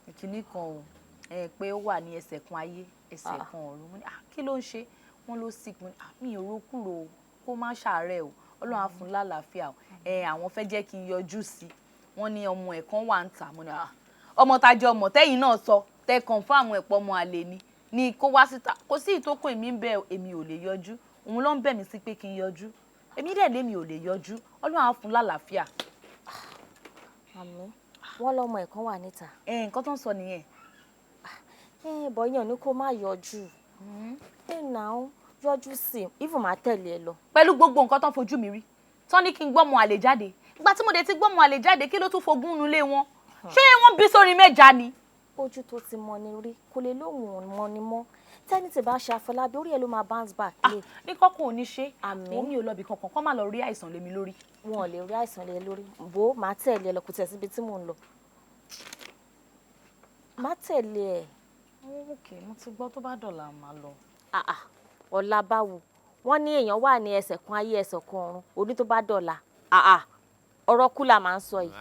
Ìkíní kan o. Ẹ pé ó wà ní ẹsẹ̀ kan ayé, ẹsẹ̀ kan ọ̀run. Mo ní, ah, kí ló ń ṣe? Wọ́n ló sick. Mo ní, ah, mi ò ro kúrò o. Kó má ṣàárẹ̀ o. Ọlọ́run á fún lálàáfíà o. Ẹ àwọn fẹ́ jẹ́ kí n yọjú sí i. Wọ́n ní ọmọ ẹ̀ kan wà ń tà. Mo ní, ah, ọmọ tá jẹ́ ọmọ tẹ́yìn náà sọ, tẹ́ confirm ẹ̀pọ̀ ọmọ àlè ni. Ni kó wá síta. Kò sí ìtókùn èmi ń bẹ, èmi ò lè yọjú. Òun ló ń bẹ̀ mí sí pé kí n yọjú. Èmi dẹ̀ lémi ò lè yọjú. Ọlọ́run á fún lálàáfíà. Àmín. Wọ́n lọ́mọ ẹ̀ kan wà níta. Ẹ nǹkan tó ń sọ nìyẹn. Ẹ bọ̀ yẹn ò ní kó má yọjú. Ẹ nà ó yọjú sí i, even máa tẹ̀lé ẹ lọ. Pẹ̀lú gbogbo nǹkan tó ń fojú mi rí, tán ní kí n gbọ́mọ àlè jáde. Ìgbà tí mo dé ti gbọ́mọ àlè jáde, kí ló tún fogún nulẹ̀ wọn? Ṣé wọ́n bí sórí mẹ́ja ni? Ojú tó ti mọ ni rí, kò lè lóhùn mọ ni mọ́. Tẹ́ni tí bá ṣe Àfọlábí, orí ẹ̀ ló máa bounce back lé. Ní kọ́kọ́ ò ní ṣe. Àmín. Òun mi ò lọ ibì kankan, kọ́ má lọ rí àìsàn lé mi lórí. Wọn ò lè rí àìsàn lé lórí. Bó máa tẹ̀lé ẹ lọ, kò tẹ̀ síbi tí mò ń lọ. Má tẹ̀lé ẹ. Ok, mo ti gbọ́, tó bá dọ̀la màá lọ. Ah ah, ọ̀la báwo? Wọ́n ní èèyàn wà ní ẹsẹ̀ kan ayé, ẹsẹ̀ kan ọ̀run, oní tó bá dọ̀la. Ah ah, ọ̀rọ̀ kú la máa ń sọ yìí.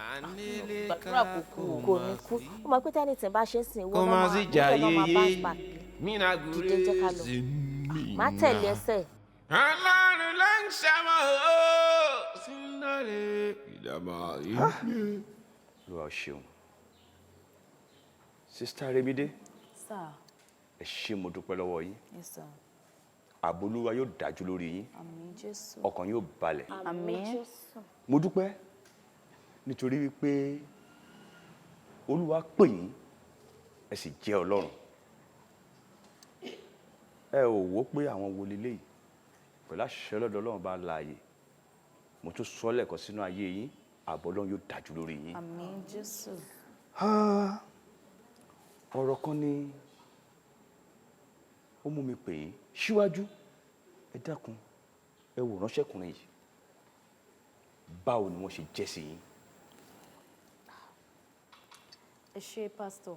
Gbàdúrà kò kú o. Kò ní kú. Ó mọ̀ pé tẹ́ni tí bá ṣe ń sìn, ìwọ Kó náà má máa sì ìwọ jà náà máa yeye bounce back. Mina. Dìde, jẹ́ ká lọ. Má tẹ̀lé ẹsẹ̀. Ọlọ́run ló ń ṣàmọ̀ ó sínú ìdààmú yìí. Olúwa ṣeun. Sister Remide, Sir. ẹ ṣé, mo dúpẹ́ lọ́wọ́ yín. Yes, sir. Ààbò Olúwa yóò dájú lórí yín. Àmín Jésù. Ọkàn yóò balẹ̀. Àmín. Mo dúpẹ́ nítorí wípé Olúwa pè yín, ẹ sì jẹ́ Ọlọ́run. Ẹ ò wò pé àwọn wo leléyìí pẹ̀lú àṣẹ lọ́dọ̀ Ọlọ́run bá láàyè. Mo tún sọ lẹ́ẹ̀kan sínú ayé yín, ààbò Ọlọ́run yóò dájú lórí yín. Àmín Jésù. Ah, ọ̀rọ̀ kan ni ó mú mi pè yín síwájú. Ẹ dákun, ẹ wò ránṣẹ́kùnrin yìí, báwo ni wọ́n ṣe jẹ́ sí yín? Ẹ ṣé, pásítọ̀.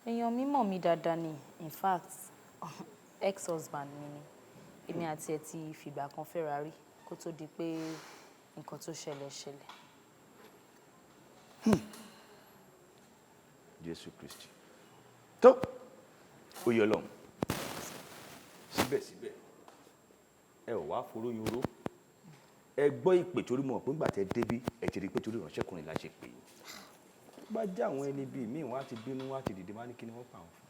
Èèyàn mímọ̀ mi dáadáa ni. In fact, ex-husband mi ni. Èmi àti ẹ̀ ti fìgbà kan fẹ́ra rí kó tó di pé nǹkan tó ṣẹlẹ̀ ṣẹlẹ̀. Jésù Kristi tó ó yẹ Ọlọ́run. Síbẹ̀síbẹ̀, ẹ ò wá foróyún oró, ẹ gbọ́ ìpè, torí mọ̀ pé ńgbà tẹ́ débí, ẹ ti rí i pé torí ìránṣẹ́kùnrin la ṣe pè yín. Tó bá jẹ́ àwọn ẹni bíi míì, wọ́n á ti bínú, wọ́n á ti dìde, wọ́n á ní kí ni wọ́n pa àwọn fún.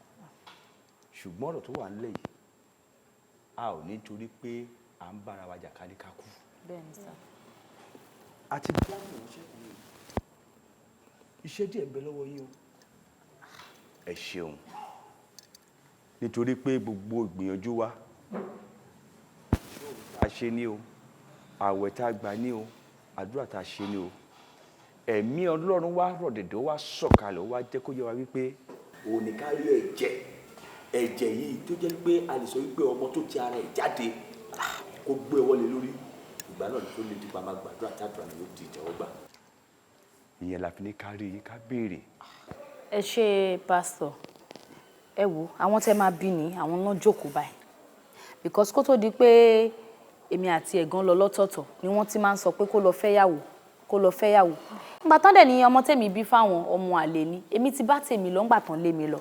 Ṣùgbọ́n ọ̀rọ̀ tó wà nílẹ̀ yìí, a ò ní torí pé à ń bára wa jà ká ní ká kú. Bẹ́ẹ̀ni sir. Àti bí àwọn ìránṣẹ́kùnrin yìí, iṣẹ́ díẹ̀ ń bẹ lọ́wọ́ yín o. Ẹ ṣeun, nítorí pé gbogbo ìgbìyànjú wa tá a ṣe ní o, àwẹ̀ tá a gbà ní o, àdúrà tá a ṣe ní o, ẹ̀mí Ọlọ́run wá rọ̀dẹ̀dẹ̀, ó wá sọ̀kalẹ̀, ó wá jẹ́ kó yé wa wípé òun ní ká rí ẹ̀jẹ̀. Ẹ̀jẹ̀ yìí tó jẹ́ pé a lè sọ wípé ọmọ tó ti ara ẹ̀ jáde kó gbé ọwọ́ lé lórí, ìgbà náà ló tó lè dípa máa gbàdúrà tàdúrà ni yóò di ìtẹ́wọ́gbà. Ìyẹn la fi ní ká rí yín, ká béèrè. Ẹ ṣe, pásítọ̀. Ẹ wo, àwọn tẹ́ máa bí ní àwọn náà jókòó báyìí, because kó tó di pé èmi àti ẹ̀gbọ́n lọ lọ́tọ̀ọ̀tọ̀ ni wọ́n ti máa ń sọ pé kó lọ fẹ́yàwó, kó lọ fẹ́yàwó. Ìgbà tán dẹ̀ ni ọmọ tèmi bí fáwọn, ọmọ àlè ni. Èmi ti bá tèmi lọ ńgbà tán lé mi lọ.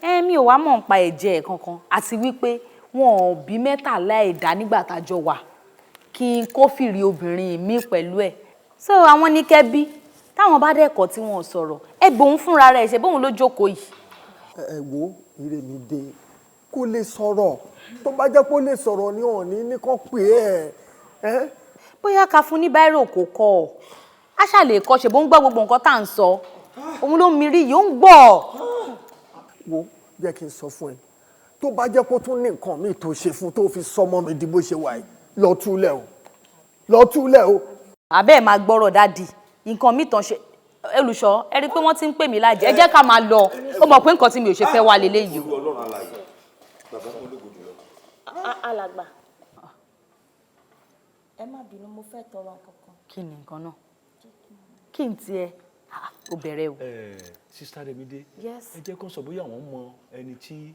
Ẹ mi ò wá mọ̀ ń pa ẹ̀jẹ̀ ẹ̀ kankan, àti wípé wọn ò bí 13 ẹ̀dá nígbà tájọ wà kí n kófìrí obìnrin mi pẹ̀lú ẹ̀. So àwọn ní kẹ́bí táwọn bá dẹ̀kọ̀ tí wọn ò sọ̀rọ̀, ẹ bòun fúnra rẹ̀ ṣe bóun ló jókòó yìí. Ẹ wo, Ìrèmídé kó lè sọ̀rọ̀. Tó bá jẹ́ pé ó lè sọ̀rọ̀ ni, ò ní kàn pé ẹ ẹ́. Bóyá ká fún ní biro kò kọ ọ, á ṣàlè kọ. Ṣe bó ń gbọ́ gbogbo nǹkan tá à ń sọ? Òun ló ń mirí yìí, ó ń gbọ́. Wo, jẹ́ kí n sọ fún ẹ, tó bá jẹ́ pé ó tún ní nǹkan míì tó ṣe fún tó fi sọmọ mi di bó ṣe wà yìí, lọ túlẹ̀ o, lọ túlẹ̀ o. Àbẹ́ ẹ̀ máa gbọ́rọ̀, daddy. Nǹkan míì tán ṣe, olùṣọ́, ẹ rí i pé wọ́n ti ń pè mí lájẹ́. Ẹ jẹ́ ká máa lọ. Ó mọ̀ pé nǹkan tí mi ò ṣe fẹ́ wá leléyìí o. Olú Ọlọ́run alààyè, bàbá mi ológo jùlọ. Alàgbà, ẹ má bínú, mo fẹ́ tọrọ nǹkan kan. Kí ni nǹkan náà? Kí n tiẹ̀ ó bẹ̀rẹ̀ o. Sister Remide. Yes. Ẹ jẹ́ kó sọ bóyá àwọn mọ ẹni tí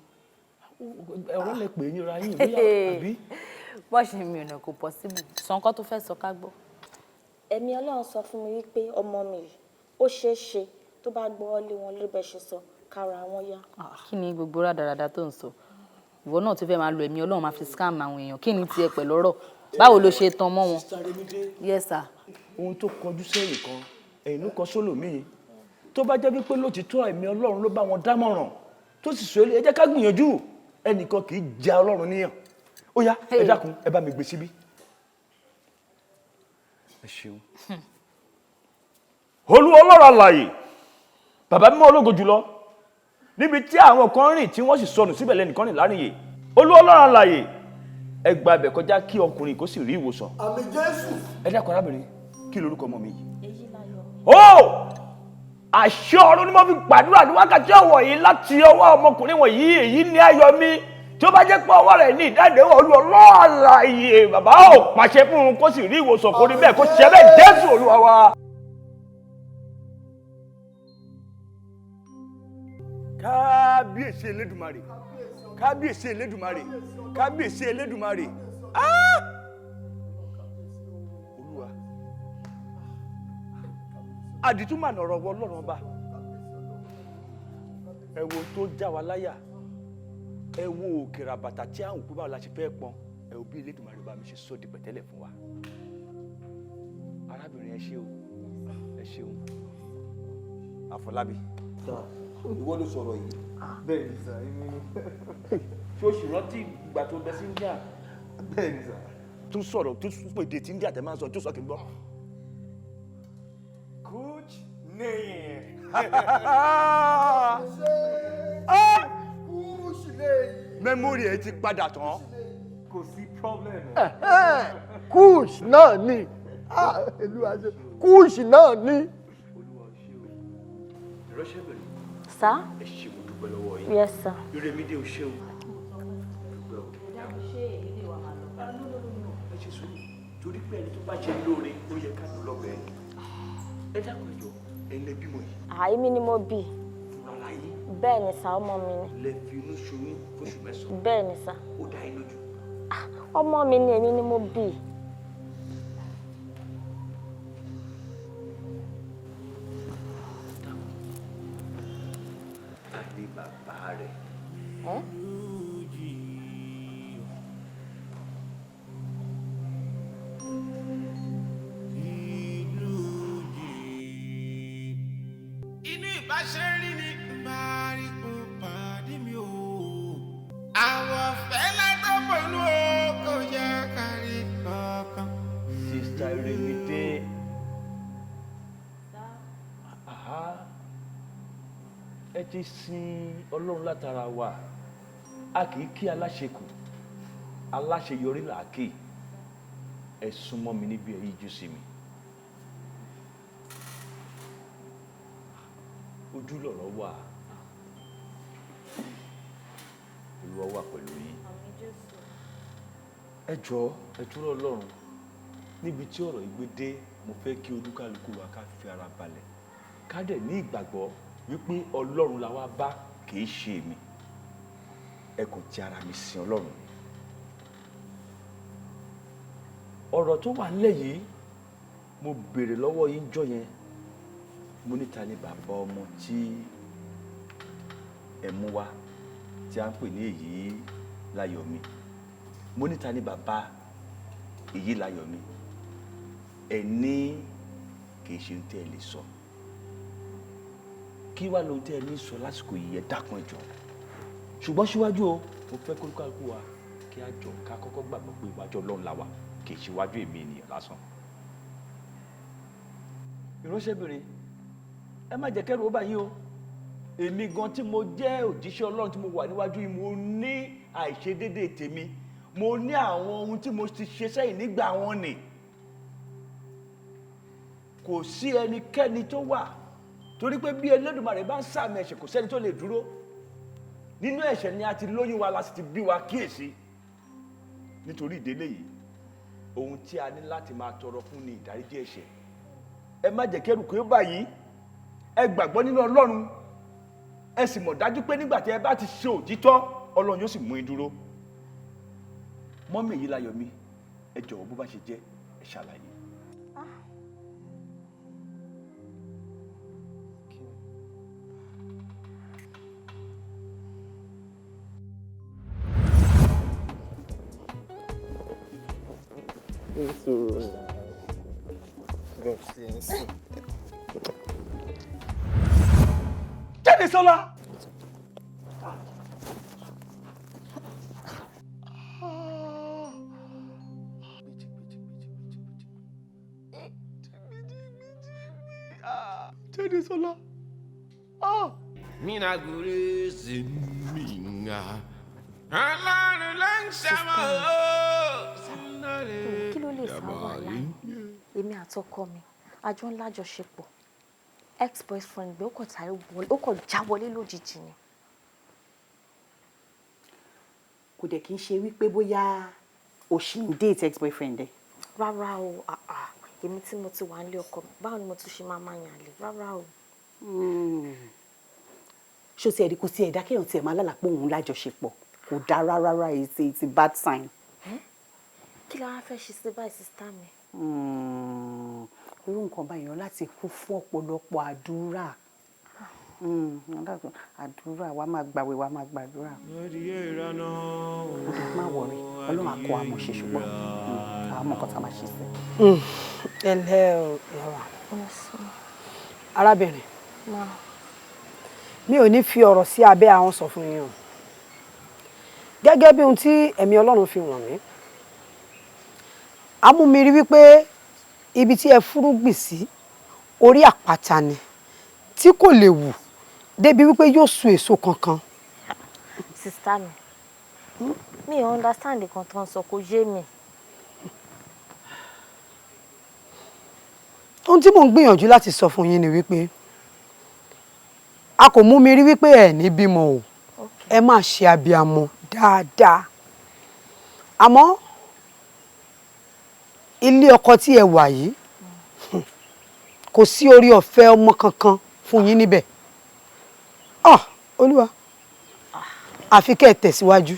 ẹ̀rọ lè pè é níra yín, bóyá àbí. Bó ṣe mi ò nà kò possible. Sọ nǹkan tó fẹ́ sọ ká gbọ́. Ẹ̀mí Ọlọ́run sọ fún mi wípé ọmọ mi yìí, ó ṣeé ṣe tó bá gbọ́ lé wọn lórí bẹ́ẹ̀ ṣe sọ, kára wọn yá. Kí ni gbogbo rádaràda tó ń sọ? Ìwọ náà ti fẹ́ máa lo ẹ̀mí Ọlọ́run máa fi scam àwọn èèyàn. Kí ni tiẹ̀ pẹ̀lú ọ̀rọ̀? Báwo ló ṣe tan mọ́ wọn? Sister Remide. Yes, sir. Ohun tó kọjú sẹ́yìn kan, ẹ̀yìn ló kọ sólòmíì. Tó bá jẹ́ wípé lótìtọ́ ẹ̀mí Ọlọ́run ló bá wọn dámọ̀ràn tó sì sọ, ẹ jẹ́ ká gbìyànjú. Ẹnìkan kì í ja Ọlọ́run níyàn. Ó yá, ẹ dákun, ẹ bá mi gbé síbí. Ẹ ṣeun. Olú Ọlọ́run alààyè, bàbá mímọ́ ológo jùlọ, níbi tí àwọn kan rìn tí wọ́n sì sọnù síbẹ̀, lẹ́nìkan rìn láàrin yìí. Olú Ọlọ́run alààyè, ẹ gba ibẹ̀ kọjá kí ọkùnrin kó sì rí ìwòsàn. Àmín, Jésù. Ẹ dákun, arábìnrin, kí lorúkọ ọmọ mi yìí? Èyí láyọ̀. Ó àṣẹ ọ̀run ni mo fi gbàdúrà ní wákàtí ọ̀wọ̀ yìí láti ọwọ́ ọmọkùnrin wọ̀nyí. Èyí ní ayọ̀ mi. Tí ó bá jẹ́ pé ọwọ́ rẹ̀ ní ìdádéwọ̀, Olú Ọlọ́run alààyè, bàbá ò pàṣẹ fún un kó sì rí ìwòsàn. Kó rí bẹ́ẹ̀, kó ṣe bẹ́ẹ̀, Jésù Olúwa wa. Kábíyèsí Elédùmarè, kábíyèsí Elédùmarè, kábíyèsí Elédùmarè. Ah! Olúwa, àdìtú mà nọ̀rọ̀ wọ Ọlọ́run ọba. Ẹ wo ohun tó já wa láyà, ẹ wo òkèrè àbàtà tí àwọn òkú, báwo la ṣe fẹ́ pọn? Ẹ wo bí Elédùmarè bá mi ṣe sọ di pẹ̀tẹ́lẹ̀ fún wa. Arábìnrin, ẹ ṣé o, ẹ ṣeun. Àfọlábí, ìwọ ló sọ̀rọ̀ yìí? Bẹ́ẹ̀ ni sir, èmi ni. Ṣé o sì rántí ìgbà tó bẹ sí India? Bẹ́ẹ̀ ni sir. Tún sọ̀rọ̀, tún pèdè tí India tẹ̀ máa ń sọ, tún sọ kí n gbọ́. Kuch nahi. Memory ẹ ti padà tán. Kò sí problem. Kush náà ni. Ah, Olúwa ṣe, kush náà ni. Ìránṣẹ́bìnrin. Sir? Ẹ ṣé, mo dúpẹ́ lọ́wọ́ yín. Yes, sir. Ìrèmídé, o ṣé o. Dúpẹ́ o. Ẹ ṣe sùúrù, torí pé ẹni tó bá ṣe lóore, ó yẹ ká lò lọ́bẹ̀ẹ́. Ẹ dákun, ẹ jọ̀ọ́, ẹ lẹ bímọ yìí? Àìmí ni mo bí. Fúnra yín? Bẹ́ẹ̀ ni sir, ọmọ mi ni. Lẹ fi inú ṣoyún fóṣù 9? Bẹ́ẹ̀ ni sir. Ó dá yín lójú? Ọmọ mi ni, èmi ni mo bí. Ta ni bàbá rẹ̀? Ẹ́? Inú ìbáṣe rí ni bá rí kó pàdé mi o. Àwọ̀ fẹ́lẹ́ tó pọ̀lú o, kò yẹ kárí kankan. Sister Ìrèmídé. Aha. Ẹ ti sin Ọlọ́run látara wa. A kì í kí aláṣekù, aláṣeyọrí là á kì. Ẹ súnmọ́ mi níbi, ẹ yíjú sí mi. Ojú lọ̀rọ̀ wà. Olúwa wà pẹ̀lú yín. Ẹ jọ̀ọ́, ẹ túrọ̀ Ọlọ́run níbi tí ọ̀rọ̀ yìí gbé dé. Mo fẹ́ kí olúkálukú wa ká fi ara balẹ̀, ká dẹ̀ ní ìgbàgbọ́ wípé Ọlọ́run la wá bá, kì í ṣe èmi. Ẹ kò ti ara mi sin Ọlọ́run. Ọ̀rọ̀ tó wà nílẹ̀ yìí, mo béèrè lọ́wọ́ yín jọ́ yẹn, mo ní ta ni bàbá ọmọ tí ẹ mú wá tí a ń pè ní èyí láyọ̀ mi? Mo ní ta ni bàbá èyí láyọ̀ mi? Ẹ ní kì í ṣe ohun tí ẹ lè sọ. Kí wàá lóhun tí ẹ ní sọ lásìkò yìí? Ẹ dákun, ẹ jọ̀ọ́. Ṣùgbọ́n síwájú o, mo fẹ́ kó kálukú wa kí a jọ ká kọ́kọ́ gbàgbọ́ pé iwájú Ọlọ́run la wà, kì í ṣe iwájú èmi ènìyàn lásán. Ìránṣẹ́bìnrin, ẹ má jẹ́ kẹ́rù ó bà yín o. Èmi gan tí mo jẹ́ òjíṣẹ́ Ọlọ́run tí mo wà níwájú yìí, mo ní àìṣedéédéé tèmi, mo ní àwọn ohun tí mo ti ṣe sẹ́yìn nígbà wọn nì. Kò sí ẹnikẹ́ni tó wà, torí pé bí Elédùmarè bá ń sàmì ẹ̀ṣẹ̀, kò sẹ́ni tó lè dúró. Nínú ẹ̀ṣẹ̀ ni a ti lóyún wa, la sì ti bí wa. Kíyèsí, nítorí ìdílé yìí, ohun tí a ní láti máa tọrọ fún ni ìdáríjì ẹ̀ṣẹ̀. Ẹ má jẹ́ kẹ́rù kí ó bà yín. Ẹ gbàgbọ́ nínú Ọlọ́run, ẹ sì mọ̀ dájú pé nígbà tí ẹ bá ti ṣe òtítọ́, Ọlọ́run yóò sì mú yín dúró. Mọ́mì yìí láyọ̀ mi, ẹ jọ̀wọ́, bó bá ṣe jẹ́, ẹ ṣàlàyé. Nítorí náà. Jádesọ́lá. Jádesọ́lá. Mina gure zinminga. Ọlọ́run ló ń ṣàmọ́ o. Kí ló lè fa wàhálà èmi àtọkọ mi? Àjọ ńlá jọṣepọ̀, ex boyfriend gbé, ó kọ̀ sáré wọlé, ó kọ̀ já wọlé lójijì ni. Kò dẹ̀ kí n ṣe wípé bóyá o ṣì ń date ex boyfriend ẹ? Rárá o, ah ah, èmi tí mo ti wà nílé ọkọ mi, báwo ni mo tún ṣe máa máa yàn lè? Rárá o. Ṣó tiẹ̀ rí, kò tiẹ̀ dá kéèyàn tiẹ̀ máa lálàá pé òun lájọṣepọ̀, kò dáa rárá rárá. It's a bad sign. Kí la wá fẹ́ ṣe sí báyìí, sister mi? Irú nǹkan báyìí yàn láti kú fún ọ̀pọ̀lọpọ̀ àdúrà. Àdúrà wa, máa gbàwẹ̀ wa, máa gbàdúrà. Ó dẹ̀ má worry, Ọlọ́run á kọ́ àmọ̀ ṣe, ṣùgbọ́n àwọn ọmọ nǹkan tá a máa ṣe sí. Ẹ ǹlẹ́ o, ìyá wa. Arábìnrin, mi ò ní fi ọ̀rọ̀ sí abẹ́ ahọ́n sọ fún yín o. Gẹ́gẹ́ bí ohun tí ẹ̀mí Ọlọ́run fi wọ̀n mí, a mú mi rí wípé ibi tí ẹ fúrúgbìn sí, orí àpáta ni, tí kò lè wù débi wípé yóò so èso kankan. Sister mi, mi ò understand nǹkan tó ń sọ, kò yé mi. Ohun tí mò ń gbìyànjú láti sọ fún yín ni wípé a kò mú mi rí wípé ẹ ní bímọ o. Ẹ máa ṣe abiamọ dáadáa, àmọ́ ilé ọkọ tí ẹ wà yìí, kò sí orí ọ̀fẹ́ ọmọ kankan fún yín níbẹ̀. Ah, Olúwa, àfi kẹ́ ẹ tẹ̀síwájú.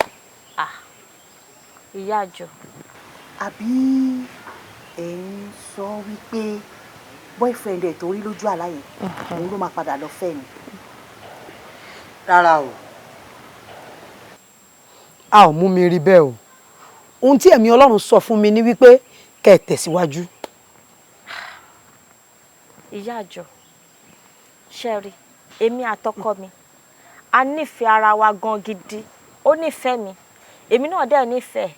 Ìyá àjọ. Àbí ẹ̀ ń sọ wípé boyfriend ẹ̀ tó rí lójú àlá yẹn, òun ló máa padà lọ fẹ́ ni? Rárá o, a ò mú mi rí bẹ́ẹ̀ o. Ohun tí ẹ̀mí Ọlọ́run sọ fún mi ni wípé kẹ́ ẹ tẹ̀síwájú. Ìyá àjọ, ṣẹ́rí, èmi àtọkọ mi, a nífẹ̀ẹ́ ara wa gan gidi. Ó nífẹ̀ẹ́ mi, èmi náà dẹ̀ nífẹ̀ẹ́.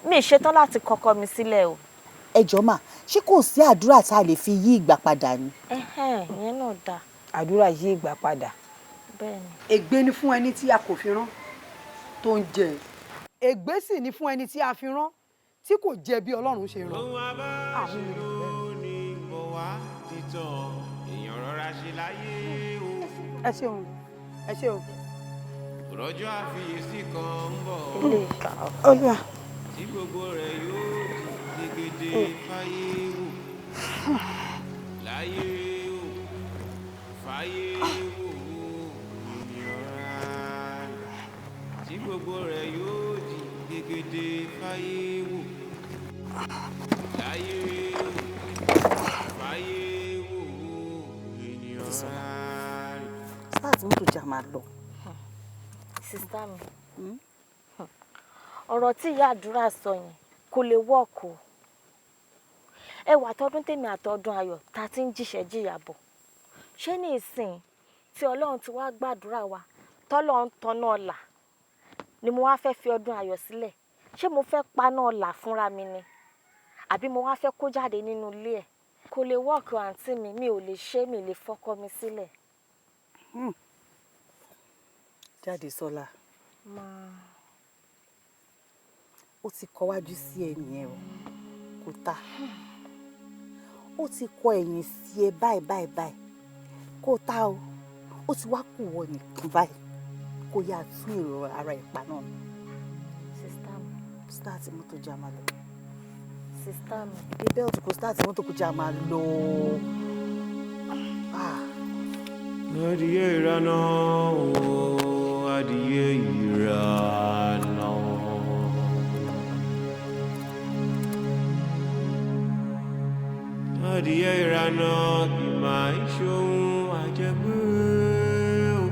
Mi ì ṣetán láti kọkọ mi sílẹ̀ o. Ẹ jọ̀ọ́ mà, ṣé kò sí àdúrà tá a lè fi yí ìgbà padà ni? Ẹhẹ́n, ìyẹn náà dáa. Àdúrà yí ìgbà padà. Bẹ́ẹ̀ ni. Ègbé ni fún ẹni tí a kò fi rán tó ń jẹ, ègbé sì ni fún ẹni tí a fi rán tí kò jẹ bí Ọlọ́run ṣe rán. Àmú mi rí bẹ́ẹ̀. Ní bọ̀ wá títàn, èèyàn rọra ṣe láyé o. Ẹ ṣeun, ẹ ṣeun. Rọ́jọ́ àfiyèsí kan ń bọ̀. Olúwa. Tí gbogbo rẹ̀ yóò di gbègede fáyé wò. Láyé wò, fáyé wò, ènìyàn rà. Tí gbogbo rẹ̀ yóò di gbègede fáyé wò. Láyé wò, fáyé wò, ènìyàn rà. Start mọ́tò jà máa lọ. Sister mi, ọ̀rọ̀ tí ìyá àdúrà sọ yẹn kò lè wọ́ọ̀kù o. Ẹ wà tọdún tèmi àtọdún ayọ̀ tá a ti ń jíṣẹ́ jìyà bọ̀. Ṣé ní ìsìn tí Ọlọ́run ti wá gbàdúrà wa, tọ́lọ́run tọ́nà ọ̀la ni mo wá fẹ́ fi ọdún ayọ̀ sílẹ̀? Ṣé mo fẹ́ paná ọ̀la fúnra mi ni, àbí mo wá fẹ́ kó jáde nínú ilé ẹ̀? Kò lè wọ́ọ̀kù, àǹtí mi. Mi ò lè ṣe, mi lè fọ́kọ mi sílẹ̀. Jáde sọlá. Máa. Ó ti kọwájú sí ẹ nìyẹn o, kò ta. Ó ti kọ ẹ̀yìn sí ẹ báyìí báyìí báyìí, kò ta o. Ó ti wá kù wọ nìkan báyìí, kó yá tún èrò ara ẹ̀ pa náà. Sister mi. Start mọ́tò, já máa lọ. Sister mi. Dé belt, kò start mọ́tò, kò já máa lọ. Ah. Adìyẹ ìraná o, adìyẹ ìraná. Adìyẹ ìraná kì máa ń ṣohun àjẹgbé o.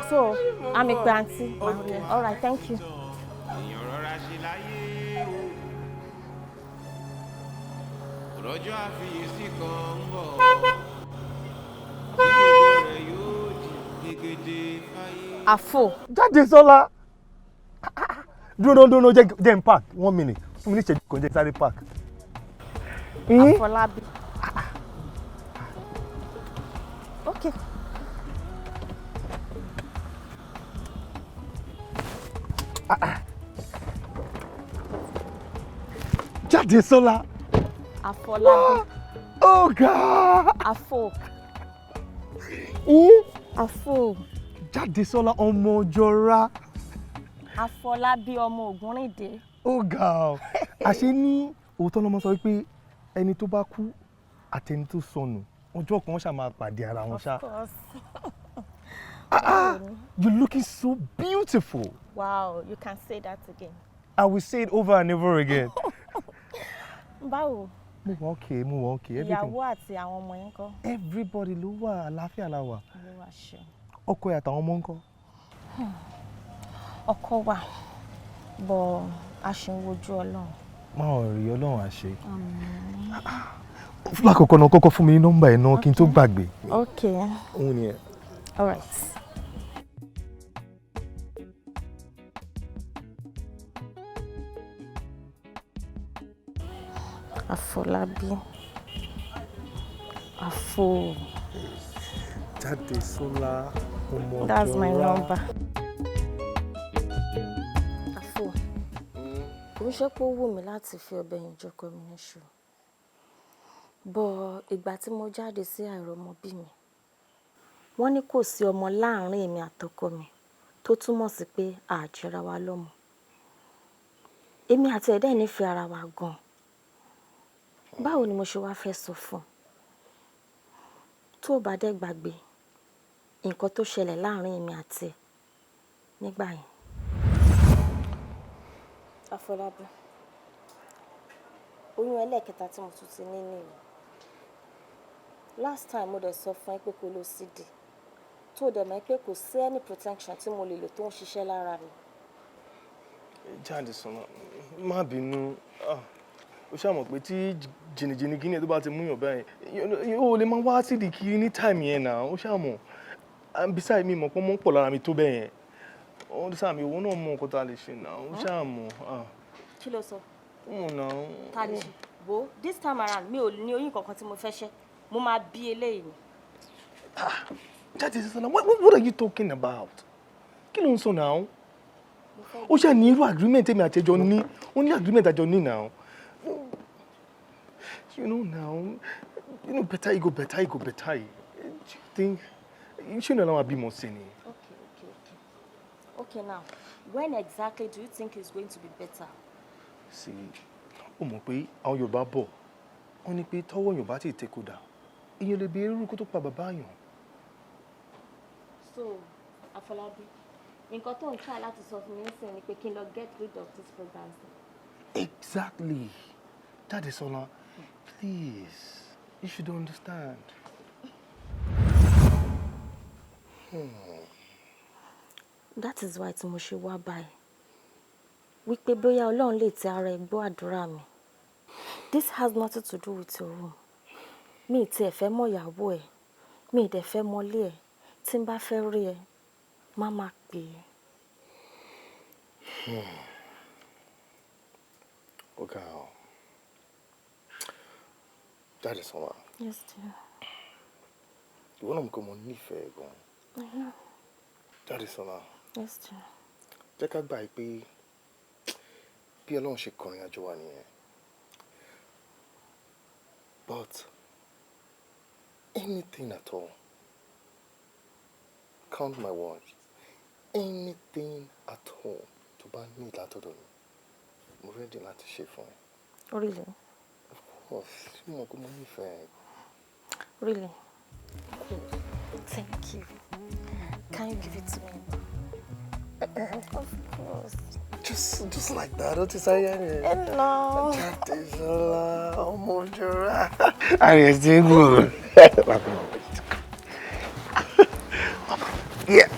So, I'm a aunty. Okay. All right, thank you. Èèyàn rọra ṣe láyé o. Rọ́jọ́ àfiyèsí kan ń bọ̀. Tí gbogbo rẹ̀ yóò di gbègede fáyé. Àfò. Jáde sọlá, dúró dúró, jẹ́ n park one minute. Fún mi ní ìṣẹ́jú kan, jẹ́ sáré park. Àfọlábí. Okay. Jáde sọlá. Àfọlábí. Oh God. Àfò. Àfò. Jáde sọlá, ọmọ jọra. Àfọlábí ọmọ Ògúnrìndé. Ó ga ọ. Àṣé ní òótọ́ lọ́mọ sọ wípé ẹni tó bá kú àtẹni tó sọnù, ọjọ́ kan ṣáà máa pàdé ara wọn ṣá. Of course. Ah, you looking so beautiful. Wow, you can say that again. I will say it over and over again. Báwo? Mo wà okay, mo wà okay. Everything. Ìyàwó àti àwọn ọmọ yín kọ́? Everybody ló wà, àlàáfíà la wà. Olúwa ṣeun. Ọkọ ẹ̀ àtàwọn ọmọ ńkọ́? Ọkọ wà, bọ̀ a ṣì ń wojú Ọlọ́run. Má ò rí, Ọlọ́run á ṣe. Lákọ̀ọ́kọ́ náà, kọ́kọ́ fún mi ní nọ́mbà ẹ̀ náà kí n tó gbàgbé. Okay. Òun nìyẹn. All right. Àfọlábí. Àfo. Jáde sọlá, ọmọ That's my jọra. number. Àfo. Kò ń ṣe pé ó wù mí láti fi ọbẹ̀ yẹn jọkọ mi níṣu. Bọ̀ ìgbà tí mo jáde sí àìrọ́mọbí mi, wọ́n ní kò sí ọmọ láàárín èmi àtọkọ mi, tó túmọ̀ sí pé a jẹra wa lọ́mọ. Èmi àti ẹ̀ dẹ̀ nífẹ̀ẹ́ ara wa gan-an. Báwo ni mo ṣe wá fẹ́ sọ fún un? Tó o bá dẹ̀ gbàgbé nǹkan tó ṣẹlẹ̀ láàárín èmi àti ẹ̀ nígbà yẹn. Àfọlábí, oyún ẹlẹ́ẹ̀kẹta tí mo tún ti ní nìyí. Last time mo dẹ̀ sọ fún ẹ pé kó lo CD, tó o dẹ̀ mọ̀ pé kò sí any protection tí mo lè lò tó ń ṣiṣẹ́ lára mi. Jáde sọlá, má bínú. Ah, ó ṣàmọ̀ pé tí jìnnìjìnnì kíni ẹ̀ tó bá ti múyàn báyìí, ó lè máa wá sídìí kiri ní time yẹn náà. Ó ṣàmọ̀, and besides, mi mọ̀ pé ọmọ ń pọ̀ lára mi tó bẹ́ẹ̀ yẹn. Ó sàmì owó náà, mọ nǹkan tá a lè ṣe náà. Ó ṣàmọ̀. Ah. Kí ló sọ? Ó mọ̀ náà. Ta lè ṣe? Wo, this time around, mi ò ní oyún kankan tí mo fẹ́ ṣẹ́. Mo máa bí eléyìí ni. Jáde sọlá, what are you talking about? Kí ló ń sọ náà? Ó ṣe ní irú agreement èmi àti ẹjọ́ ní, ó ní agreement àjọ ní náà. You know now, you know better, you go better, you go better. Do you think ṣé ìnáwó àbímọ sí ni? Okay. Okay, now, when exactly do you think it's going to be better? Sí, ó mọ̀ pé àwọn Yorùbá bọ̀, wọ́n ní pé tọ́wọ́ Yorùbá tí ì tẹ kódà, ìyẹn lè bi irú kó tó pa bàbá yàn. So, Afọlábí, nǹkan tó ń try láti sọ fún mi nísìnyí ni pé kí n lọ get rid of this pregnancy. Exactly. Jádesọ́lá, please, you should understand. That is why tí mo ṣe wá báyìí. Wípé bóyá Ọlọ́run lè ti ara ẹ gbọ́ àdúrà mi. This has nothing to do with your room. Mi ì tiẹ̀ fẹ́ mọ̀ ìyàwó ẹ̀. Mi ì dẹ̀ fẹ́ mọlé ẹ̀. Tí n bá fẹ́ rí ẹ, má máa pè é. Ọ̀gá o. Jádesọ́lá, Yes, dear. ìwọ náà mọ̀ pé mo nífẹ̀ẹ́ gan. I know. Jádesọ́lá, Yes, dear. jẹ́ ká gbà pé bí Ọlọ́run ṣe kọrin àjò wa nìyẹn. But anything at all, count my words, anything at all tó bá ní látọ̀dọ̀ mi, mo ready láti ṣe fún ẹ. Really? Of course, ṣé mo mọ̀ pé mo nífẹ̀ẹ́? Really? Thank you. Can you give it to me? Of course. Just like that, ó ti sáré rẹ̀. Hello. Jádesọ́lá, ọmọ òjòrà. Àrẹ̀ ti ń gùn. Yeah.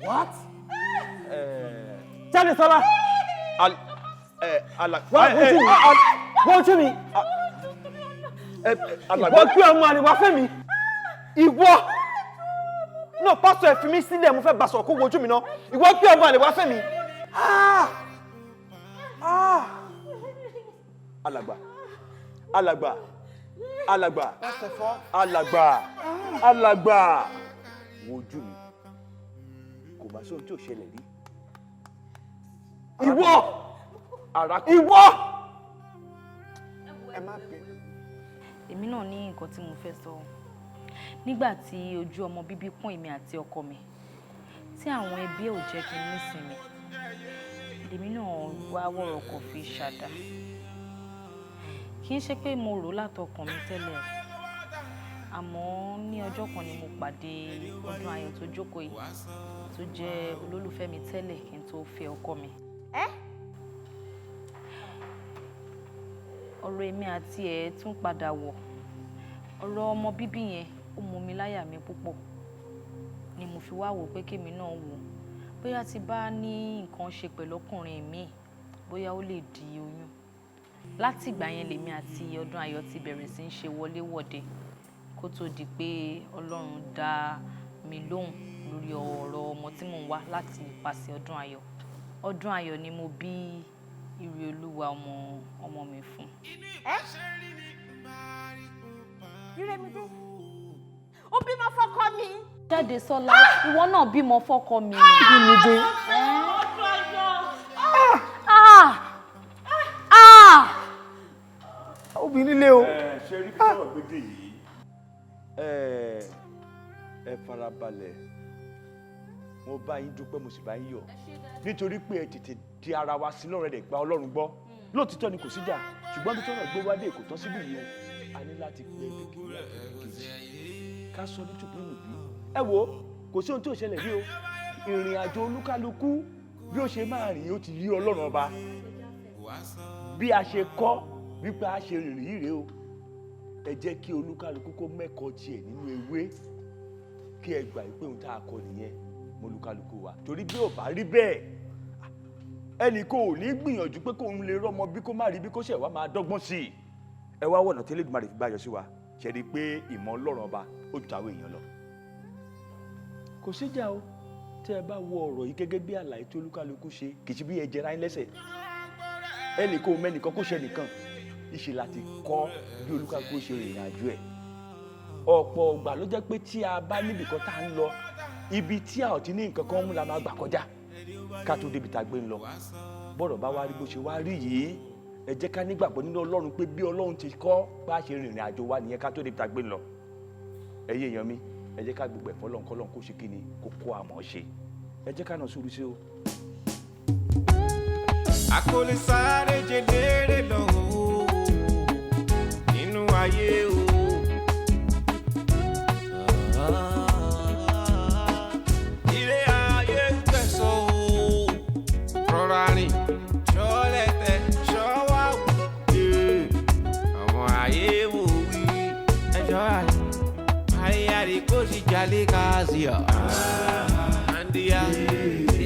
What? Jádesọ́lá. Wá wojú mi. Wojú mi. Ìwọ gbé ọmọ àlè wá fẹ́ mi. Ìwọ. No, pásítọ̀, ẹ fi mí sílẹ̀, mo fẹ́ bá sọ̀rọ̀ kó wojú mi ná. Ìwọ gbé ọmọ àlè wá fẹ́ mi. Ah! Ah! Alàgbà, alàgbà, alàgbà, alàgbà, alàgbà, wojú mi, kò bá sóhun tí ò ṣẹlẹ̀ rí. Ìwọ! Ìwọ! Ẹ má bínú. Èmi náà ní nǹkan tí mo fẹ́ sọ. Nígbà tí ojú ọmọ bíbí kún èmi àti ọkọ mi, tí àwọn ẹbí ẹ̀ ò jẹ́ kí n nísinmi, lèmi náà wá wọ̀rọ̀kọ̀ fi ṣàdá. Kì í ṣe pé mo rò látọkàn mi tẹ́lẹ̀, àmọ́ ní ọjọ́ kan ni mo pàdé Ọdún Ayọ̀ tó jókòó yìí, tó jẹ́ olólùfẹ́ mi tẹ́lẹ̀ kí n tó fẹ́ ọkọ mi. Ọ̀rọ̀ èmi àti ẹ̀ tún padà wọ̀. Ọ̀rọ̀ ọmọ bíbí yẹn ó mú mi láyà mi púpọ̀ ni mo fi wá wò pé kémi náà wò bóyá ti bá ní nǹkan ṣe pẹ̀lú ọkùnrin mi, bóyá ó lè di oyún. Láti ìgbà yẹn lèmi àti Ọdún Ayọ̀ ti bẹ̀rẹ̀ sí í ṣe wọléwọ̀de kó tó di pé Ọlọ́run dá mi lóhùn lórí ọ̀rọ̀ ọmọ tí mò ń wá láti ipasẹ̀ Ọdún Ayọ̀. Ọdún Ayọ̀ ni mo bí Ìrèolúwa ọmọ mi fún. Ìrèmídé, ó bímọ fọ́kọ mi. Jádesọ́lá, ìwọ náà bímọ fọ́kọ mi. Ìrèmídé. Ah! Ah! Obìnrin lé o. Ẹ ṣe rí bí sọ̀rọ̀ gbédè yìí. Ẹ farabalẹ̀, mo bá yín dúpẹ́, mo sì bá yín yọ̀ nítorí pé ẹ tètè di ara wa sí lọ́rọ̀, ẹ̀ gba Ọlọ́run gbọ́. Lóòtítọ́ ni kò síjà, ṣùgbọ́n bí tọ́rọ̀ gbé wá dé kò tán síbí yìí o. A ní láti pe ẹbí kìíní àti ẹbí kejì ká sọ ní tùbí nùbí. Ẹ wo, kò sí ohun tí ò ṣẹlẹ̀ rí o. Ìrìn àjò olúkálukú bí ó ṣe máa rìn ó ti yí Ọlọ́run ọba. Bí a ṣe kọ́ wípé a ṣe rìnrìn yìí rèé o. Ẹ jẹ́ kí olúkálukú kó mẹ́kọ̀ọ́ tiẹ̀ nínú ewé, kí ẹ gbà pé ohun tá a kọ nìyẹn mọ́ olúkálukú wa. Torí bí ò bá rí bẹ́ẹ̀, ẹnì kò ní gbìyànjú pé kóun lè rọ́mọ bí kó má rí bí kó ṣẹ̀ wá máa dọ́gbọ́n sí i. Ẹ wá wọ̀nà tí Elédùmarè fi gbáyọ sí wa, ṣe rí i pé ìmọ̀ Ọlọ́run ọba ó ju tàwọn èèyàn lọ. Kò síjà o. Tẹ́ ẹ bá wo ọ̀rọ̀ yìí gẹ́gẹ́ bí àlàyé tí olúkálukú ṣe, kì í ṣe bí ẹ jẹra yín lẹ́sẹ̀. Ẹnì kò mẹ́nìkan kó ṣe nìkan, ìṣe láti kọ́ bí olúkálukú ṣe rìnrìn àjò ẹ̀. Ọ̀pọ̀ ọgbà ló jẹ́ pé tí a bá níbìkan tá à ń lọ, ibi tí a ò ti ní nǹkan kan mú la máa gbà kọjá ká tó débi tá a gbé ń lọ. Bọ́rọ̀ bá wá rí bó ṣe wá rí yìí, Ẹ jẹ́ ká nígbàgbọ́ nínú Ọlọ́run pé bí Ọlọ́run ti kọ́ bá ṣe rìnrìn àjò wa nìyẹn ká tó débi tá a gbé ń lọ. Ẹ̀yin èèyàn mi, ẹ jẹ́ ká gbogbo ẹ̀fọ́ lọ́n kọ́lọ́n kó ṣe kí ni kó kó àmọ́ ṣe. Ẹ jẹ́ ká nà sùúrù sí o. A kò lè sáré jẹlérè lọ o nínú ayé o. Ilé ayé ń tẹ̀sọ̀ o, rọra rìn, ṣọ́lẹ̀tẹ̀, ṣọ́wá o. Àwọn ayé wò wí, ẹjọ́ àyè, ayé àríkó sì jalè káàsì ọ̀. Àǹdíyá,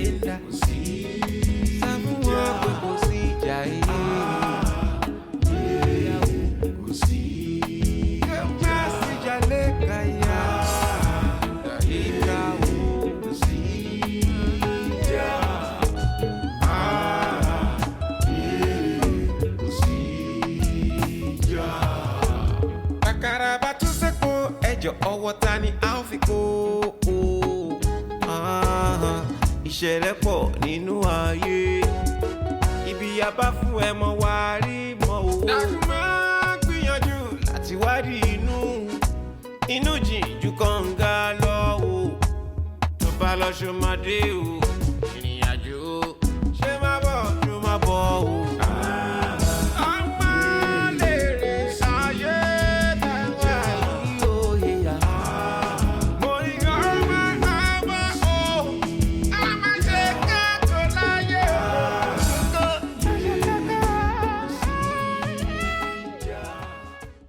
ìdá, kò sí. Sá fún wọn pé kò sí ìjà yìí. Kò sí. Kẹ́kẹ́ sí jalè káyà. Ìka o, kò sí ìjà. Kò sí ìjà. Bàkàrà bá tún sẹ́kọ̀ọ́ ẹjọ́ ọwọ́ ta ni a ó fi kó o. Ìṣẹ̀lẹ̀ pọ̀ nínú ayé. Ibi a bá fún ẹ mọ́ wá rí mọ́ o. Dákun máa gbìyànjú láti wádìí inú. Inú jìn ju kànga lọ o. Tó bá lọ ṣọmọdé o.